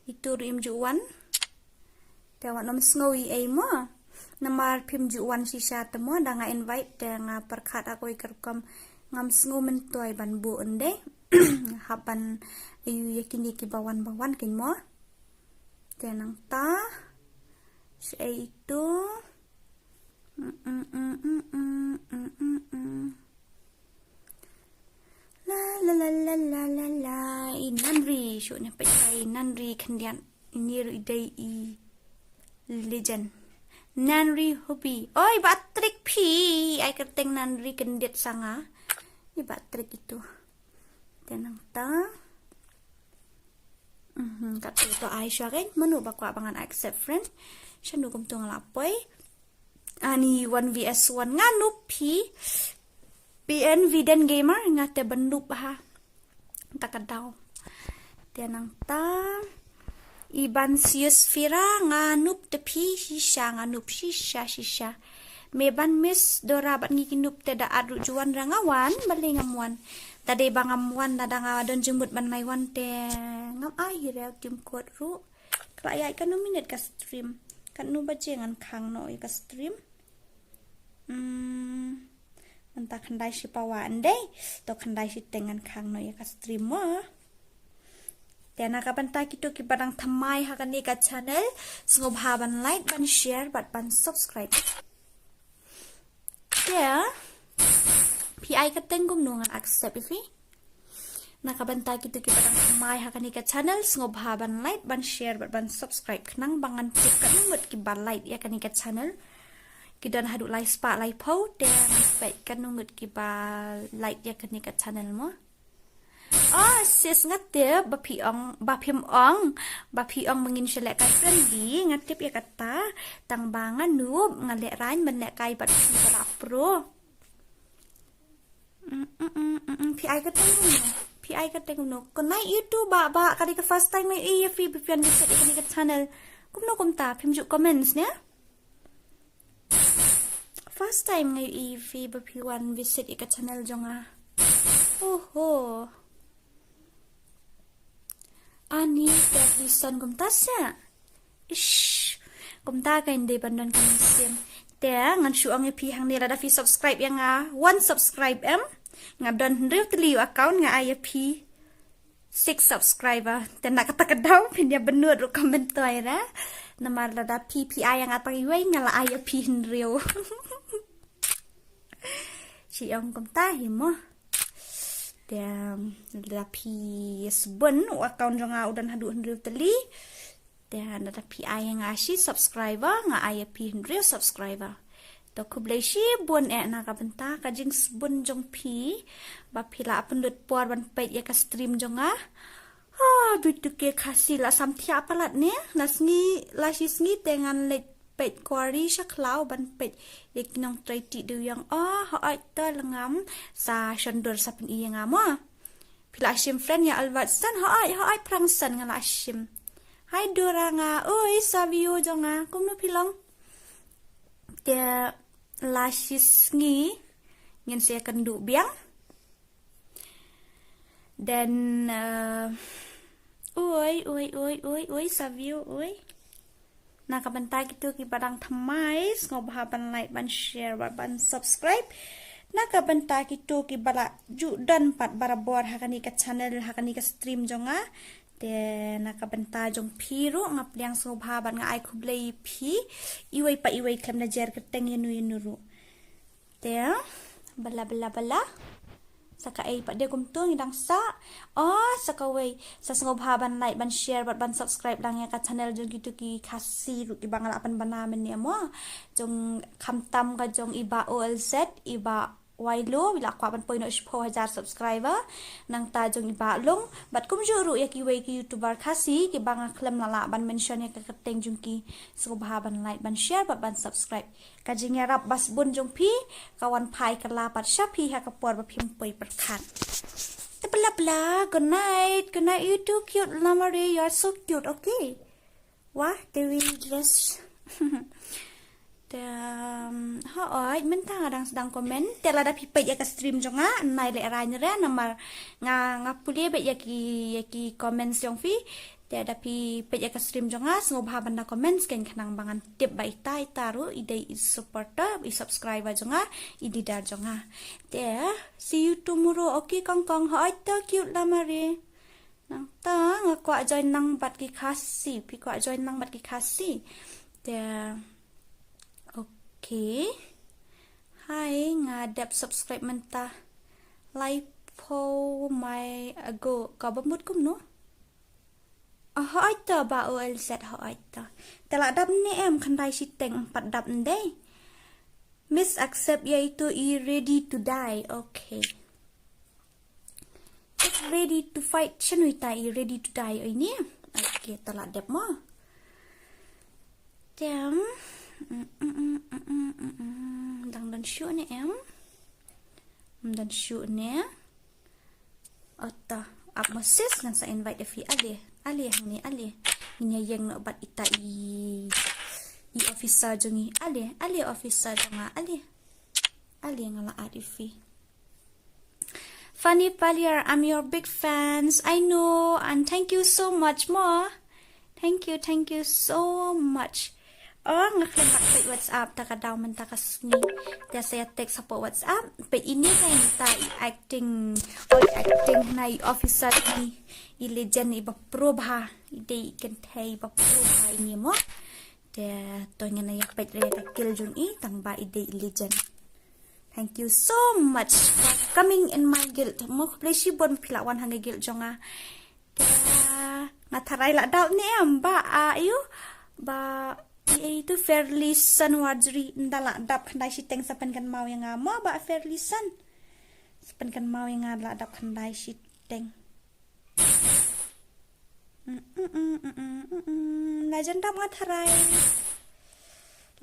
Itu ruh im ju wan. Te wat nym sngew ei ei mo. Namar phim ju wan shisha te mo da nga invite te nga pyrkhat ha kawei ka rukom ngam sngew myntoi ban buh ndei. Hap ban ayu ïa kine ki ba wan ba wan kein mo. Te nangta. Shaei itu. La la la la la la la i Nanri shu ne peit i Nanri khyndiat. Ini ruh i dei i legend. Nanri Hubi. Oi ba trick phi ai kyrteng Nanri khyndiat sa nga. I ba trick itu. Te nangta. Mhm, kat tu to ai shuwa kein mano ba kwah ba ngan accept friend. Shano kumto nga la poi. Ani one V S one nga noob phi. P N V Den Gamer nga te ban noob ha. Ta ka daw. Te nangta. Iban Sius Fira nga noob te phi shisha nga noob shisha shisha. Me ban Miss Dora bad ngi ki noob te da at ruh ju wan ra nga wan balei ngam wan. Ta dei ba ngam wan lada nga don jingmut ban lai wan te ngam ai hi reu tim kot ruh. Khlaiñ ïa kano minit ka stream. Katno baje ngan khang noh ïa ka stream. Hmm. Mynta khyndai shi pawa ndei. To khyndai shiteng ngan khang noh ïa ka stream mo. Te na ka bynta kito kiba dang thymmai ha kane ka channel sngewbha ban like ban share bad ban subscribe. Te phi ai kyrteng kumno ngan accept ïa phi. Na ka bynta kito kiba dang thymmai ha kane ka channel, sngewbha ban like, ban share, bad ban subscribe khnang ba ngan tip katno ngut kiba like ïa kane ka channel. Ki don haduh lai spah lai phew, te ngan peit katno ngut kiba like ïa kane ka channel mo. Oh sis, nga tip ba phi ong, ba phim ong, ba phi ong ba ngin sa lehkai friendly, nga tip ïa kata, tang ba nga noob, nga lehraiñ ban lehkai bad phi ba la pro. Mm, mm, mm, mm, mm. Phi ai kyrteng kumno? Phi ai kyrteng kumno? Kane ïa uto ba, ba ka dei ka first time nga ïohi ïa phi ba phi wan visit ïa kane ka channel. Kumno kumta phim ju comments ne? First time nga ïohi ïa phi ba phi wan visit ïa ka channel jong nga. Oho. Ani, te phi son kumta sa. Ish. Kumta kan dei ban don ka mynsiem. Te ngan shu ong ïa phi hangne, lada phi subscribe ïa nga, wan subscribe em. Nga don hynriew tylli u account, nga ai ïa phi six subscriber. Te na kata ka daw phin ïa bynnud ruh comment to ïa ra. Namar lada phi phi ai ïa nga tang iwei, nga la ai ïa phi hynriew. Shu ong kumta hi mo. Te lada phi sbun, u account jong nga u don haduh hynriew tylli. Te lada phi ai ïa nga shi subscriber, nga ai ïa phi hynriew subscriber. To khublei shibun eh na ka bynta ka jingsbun jong phi, ba phi la pynlut por ban peit ïa ka stream jong nga. Ha, B two K Khasi la sam thiah palat ne, la sngi, la shi sngi te ngan leit peit kwari sha khlaw ban peit ïa ki nongtrei tih dewïong. Oh, hooid to lengam, sa shon dur sa pyni ïa nga mo. Phi la shim friend ïa Albertson, hooid, hooid Prangson nga la shim. Hai Dora nga, oi sa view jong nga, kumno phi long? Te la shi sngi ngin sa ïakynduh biang. Then, uh, oi, oi, oi, oi, oi, sa view, oi. Na ka bynta kito kiba dang thymmai, sngewbha ban like, ban share, bad ban subscribe. Na ka bynta kito kiba la ju don pat barabor ha kane ka channel, ha kane ka stream jong nga. Te na ka bynta jong phi ruh, nga pdiang sngewbha bad nga ai khublei ïa phi. Iwei pa iwei khlem da jer kyrteng ïano ïano ruh. Te, bala, bala, bala. Sa kaei pat de kumto ngi dang sah. Oh, sa kawei. Sa sngewbha ban like, ban share, bad ban subscribe lang ïa ka channel jong kito ki Khasi ruh kiba nga la pynbna mynne mo. Jong khamtam ka jong i Bah O L Z, i Bah Wailo, ba la kwah ban poi noh shiphew hajar subscriber. Nangta jong i Bah Lung. Bad kumjuh ruh ïa kiwei ki YouTuber Khasi, kiba nga khlem lah lah ban mention ïa ka kyrteng jong ki. Sngewbha ban like, ban share, bad ban subscribe. Ka jingïarap ba sbun jong phi, ka wan phai kylla pat sha phi ha ka por ba phim poi pyrkhat. Te bla bla, good night, good night, you too cute, Lamare, you are so cute, okay? Wah, te wi dress. Te, um, hooid, mynta nga dang sdang comment, te lada phi peit ïa ka stream jong nga, nai lehrain re, namar nga, nga pule beit ïa ki, ïa ki comments jong phi, Te da phi peit ïa ka stream jong nga, sngewbha ban da comment skhem khnang ba ngan tip ba ita ita ruh i dei i supporter, i subscriber jong nga, i didar jong nga. Te see you tomorrow, okay Kong Kong, hooid to cute Lamare. Nangta nga kwah join lang bad ki Khasi, phi kwah join lang bad ki Khasi. Te okay. Hai, nga dep subscribe mynta laiphew mai ago, kaba mut kumno? Hooid to Bah O L Z, hooid to. Te la dap ne em, khyndai shiteng, em pat dap ndei. Miss accept ïa ito i ready to die. Okay. It's ready to fight. Shano ita i ready to die oi ne? Okay, te la dep mo. Te, mm, mm, mm, mm, mm, mm, mm. Dang don shuh ne em? Ym don shuh ne? Ota, ap Moses ngan sa invite ïa phi ale. Ale hangne ale. Ngin ïa ïeng noh bad ita i, i officer jong ngi. Ale, ale officer jong nga ale. Ale nga la add ïa phi. Fanny Paliar, I'm your big fans. I know, and thank you so much mo. Thank you, thank you so much. Oh, nga khlem pat peit WhatsApp ta ka daw mynta ka sngi. Te sa ïa text hapoh WhatsApp. Peit ine ka ita i acting, oh, i acting na i officer ni, i legend iba pro bha. I dei i kynthei iba pro bha ine mo. Te to ngin ïa peit re ka kill jong i tang ba i dei i legend. Thank you so much for coming in my guild. Mo khublei shibun phi la wan ha ka guild jong nga. Te nga tharai la dap ne em ba a yu ba i tu Fairly Sun Wardry nda la dap khyndai shiteng sa pynkynmaw ïa nga mo ba Fairly Sun. Sa pynkynmaw ïa nga la dap khyndai shiteng. Mm, mm, mm, mm, mm, mm, mm. Legend dap nga tharai.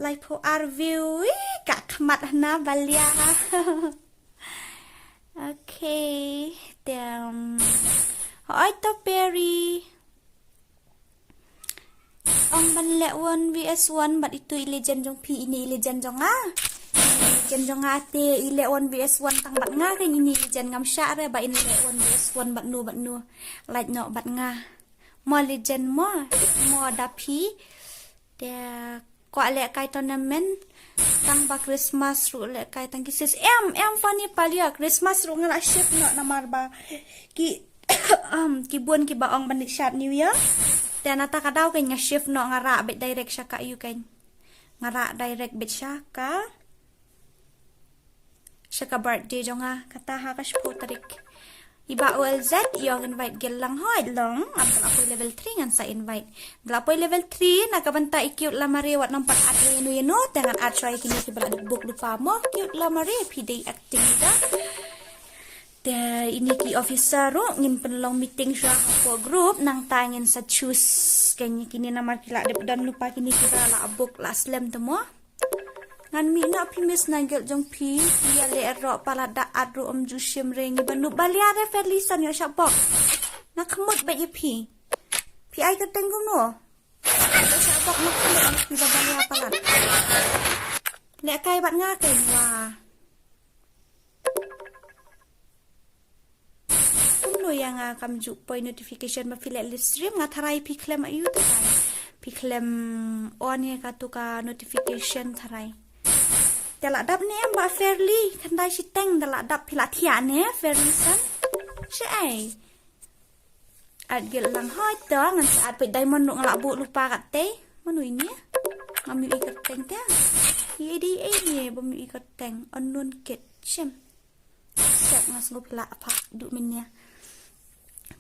Laiphew ar view. Ih, ka khmat hana balia. Okay. Tem. Hoi to Perry. Ong ban leh one V S one bad itu i legend jong phi ini i legend jong nga. Legend jong nga te i leh one V S one tang bad nga kan ini legend ngam shah re ba in leh one V S one bad nu bad nu. Lait noh bad nga. Mo legend mo, mo da phi. Te kwah leh kai tournament tang ba Christmas ruh leh kai tang ki sis. Em, em funny palia Christmas ruh nga la shift noh namar ba ki um, ki bun ki ba ong ban leit shad New Year. Te na ta ka daw kan nga shift noh nga rah bit direct sha ka yu kan. Nga rah direct bit sha ka. Sha ka birthday jong nga kata ha ka shiphew tarik. I ba O L Z i ong invite gel lang hoi long am tla poi level three ngan sa invite. Tla poi level three na ka bynta i cute lamare wat nang pat at ïa no ïa no te ngan at shuwa ïa kine ki ba la dep book lypa mo cute lamare phi dei acting da. Te ini ki officer ruh ngin pynlong meeting shuwa hapoh group nangta ngin sa choose kan ïa kine namar ki la dep don lypa kine ki ba la book la slem te mo. Ngan mih noh phi miss na guild jong phi. Ïa leh roh palat da at ruh ym ju shim re ngi ba nu balia re Fairly Sun ïoh shah bok. Na khmut bad ïa phi. Phi ai kyrteng kumno? Ïoh shah bok na khmut phi ba balia palat. Leh kai bad nga kai wa. Kumno ïa nga kam ju poi notification ba phi leh live stream nga tharai phi khlem ayu tharai. Phi khlem on ïa katu ka notification tharai. Te la dap ne em ba Fairly khyndai shiteng da la dap phi la thiah ne Fairly Sun. She ai. At gel lang hoi to ngan sa at peit diamond ruh nga la buh lypa kat te. Mano ini? Ngam ïohi kyrteng te. Ïa dei ei ne ba ym ïohi kyrteng unknown kid. Shem. Sep nga sngew phi la phah duh mynne.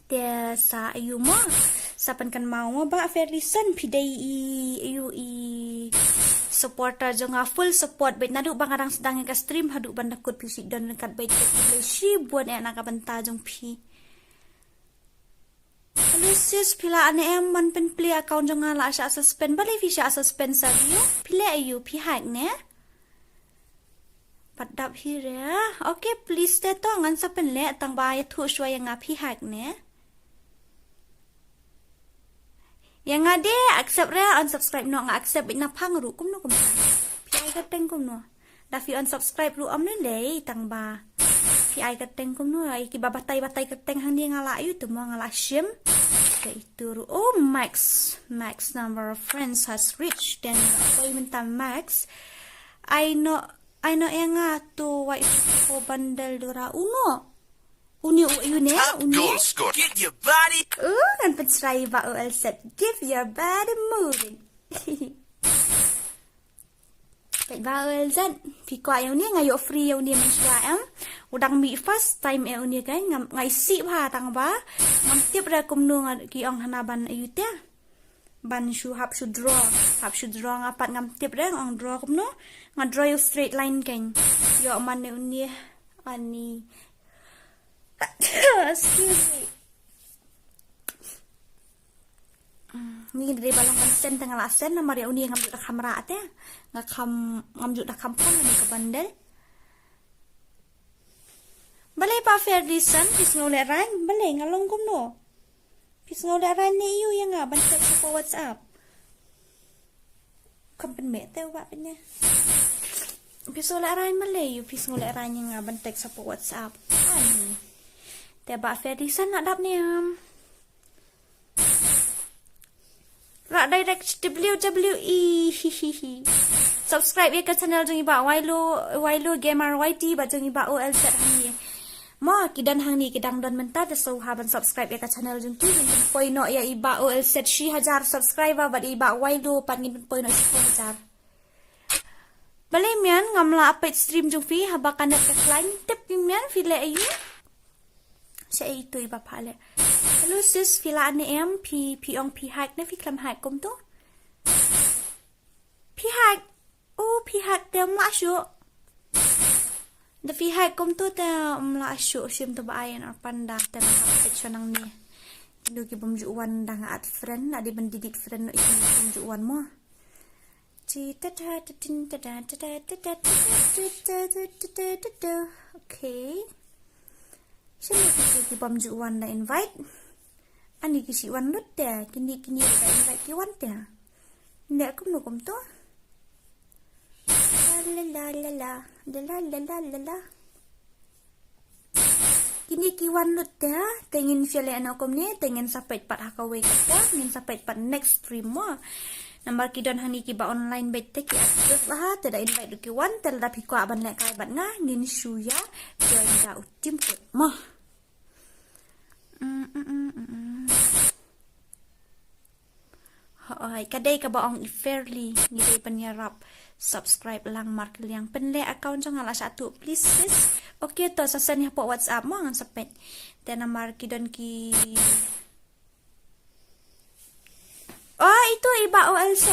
Te sa ayu mo sa pynkynmaw mo ba Fairly Sun phi dei i ayu i supporter jong nga full support bad naduh ba nga dang sdang ïa ka stream haduh ban da kut phi shu don ryngkat bad khublei shibun eh na ka bynta jong phi. Hello sis phi la ne em ban pynplie account jong nga la shah suspend balei phi shah suspend sa view phi leh ayu phi hack ne. Pat dap hi re. Okay please te to ngan sa pynleh tang ba ïathuh shuwa ïa nga phi hack ne. Ïa nga de accept re unsubscribe noh nga accept bad na phang ruh kumno kumno. Phi ai kyrteng kumno. Da phi unsubscribe ruh ym lei lei tang ba phi ai kyrteng kumno ïa ki ba batai batai kyrteng hangne nga la ïoh tu mo nga la shim. Te itu ruh oh Max Max number of friends has reached then koi mynta Max. Ai no ai no ïa nga tu wai ko bandel dura uno. Uni u yu ne uni. Get your body. Uh ngan pynshrai ba O L Z give your body moving. Peit ba O L Z phi kwah ïa uni nga ïoh free ïa uni mynshuwa em. U dang mih first time ïa uni kan nga isih bha tang ba ngam tip re kumno nga ki ong hana ban ïa te. Ban shu hap shu draw hap shu draw nga pat ngam tip re nga ong draw kumno. Nga draw ïa u straight line kan ïoh man ïa uni ani. Excuse me. Ni dei ba long kan send te nga la send namar ïa uni ngam ju da kham rah te. Nga kham ngam ju da kham pon ni ka bandel. Balei ba Fairly Sun phi sngew leh rain balei nga long kumno. Phi sngew leh rain ne ïa nga ban text hapoh WhatsApp. Kam pynmeh te u ba pynne. Phi sngew leh rain balei ïa phi sngew leh rain ïa nga ban text hapoh WhatsApp. Ani. Te ba Fairly Sun la dap ne em. Rah direct W W E hi hi hi. Subscribe ïa ka channel jong i ba Wailo Wailo Gamer Y T ba jong i ba O L Z hangne. Mo ki don hangne ki dang don mynta te sngewbha ban subscribe ïa ka channel jong ki ngin pynpoi noh ïa i ba O L Z shi hajar subscriber bad i ba Wailo pat ngin pynpoi noh shiphew hajar. Balei mian ngam lah peit stream jong phi haba ka net ka khlaiñ? Tip phi mian phi leh aiu? Sha ei tu iba pha leh. Hello sis, phi lah ne em? Phi, phi ong phi hack ne phi khlem hack kumtu? Phi hack. Oh, phi hack te ym lah shuh. Da phi hack kumtu te ym lah shuh, shim to ba ai, arpanda te nga hap peit sha nangne. Kino ki bym ju wan da nga add friend, la dei ban delete friend noh ïa kino ki bym ju wan mo. Chi ta ta ta tin ta ta ta ta ta ta ta ta ta ta ta ta ta. Okay. Shim ïa kito ki bym ju wan da invite. Ani ki shu wan lut te, kini kini da invite ki wan te. Ne kumno kumto? La la la la la la la la la la. Kini ki wan lut te, te ngin shu leh noh kumne, te ngin sa peit pat ha kawei ka por, ngin sa peit pat next stream mo. Namar ki don hangne kiba online beit te ki active bha, te da invite ruh ki wan, te lada phi kwah ban lehkai bad nga, ngin shu ïa join da u Team Code mo. Mm, mm, mm, mm, mm. Hooid, ka dei kaba ong i Fairly, ngi dei ban ïarap subscribe lang markylliang. Pynleh account jong nga la shah tuh, please sis. Okay, to sa send ïa hapoh WhatsApp mo, ngan sa peit. Te namar ki don ki Oh, itu i Bah O L Z.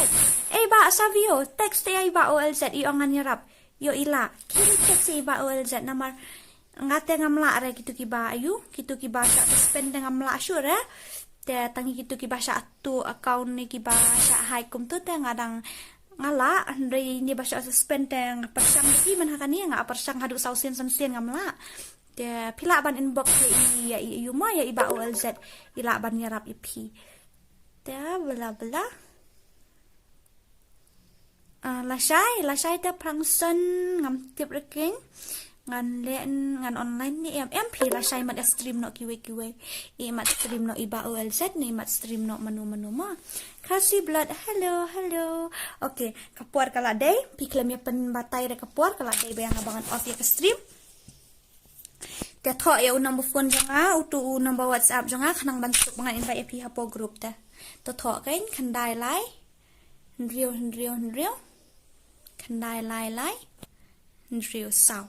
Eh, Bah Savio, text ïa i Bah O L Z, i ong ngan ïarap. Ïoh i lah. Kim text ïa i Bah O L Z namar nga te ngam lah re kito kiba aiu, kito kiba shah suspend te ngam lah shuh re. Te tang kito kiba shah tuh account ne kiba shah hack kumtu te nga dang nga lah, hynrei ine ba shah suspend te nga pyrshang ïa ki man ha kane nga pyrshang haduh saw sien san sien ngam lah. Te phi lah ban inbox ïa i, ïa i, ïa i mo, ïa i Bah O L Z, i lah ban ïarap ïa phi. Te bla bla. Ah, lashai, lashai te phrang san, ngam tip re keiñ. Ngan leh, ngan online ne em, em phi lashai, mat stream noh kiwei kiwei. I mat stream noh i Bah O L Z ne mat stream noh mano mano mo. Khasi Blood, hello, hello. Okay, ka por ka la dei, phi khlem ïa pynbatai re ka por, ka la dei ba ïa nga ba ngan off ïa ka stream. Te thoh ïa u number phone jong nga, utu u number WhatsApp jong nga, khnang ban suk ba ngan invite ïa phi hapoh group te. To thoh keiñ, khyndai lai, hynriew, hynriew, hynriew, khyndai lai lai, hynriew saw.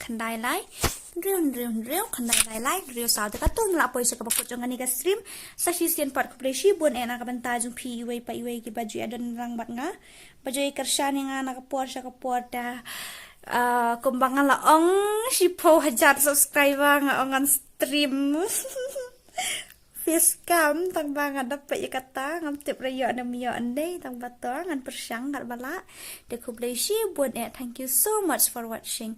Khyndai lai, hynriew, hynriew, hynriew, khyndai lai lai, hynriew saw. Te katto ngi la poi sha kaba kut jong kane ka stream. Sa shisien pat khublei shibun eh na ka bynta jong phi iwei pa iwei kiba ju ïa don lang bad nga. Ba ju ïa kyrshan ïa nga na ka por sha ka por te. Ah, kumba nga la ong shiphew hajar subscriber nga ong ngan stream. Face cam, tang ba nga dap peit ïa kata, ngam tip re ïoh ne ym ïoh ne, tang ba to ngan pyrshang kat ba lah. Te khublei shibun eh, thank you so much for watching.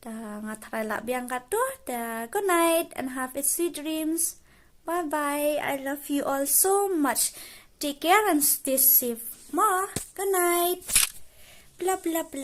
Te nga tharai lah biang katto, te good night and have a sweet dreams. Bye bye, I love you all so much. Take care and stay safe. Mwah, good night. Bla bla bla.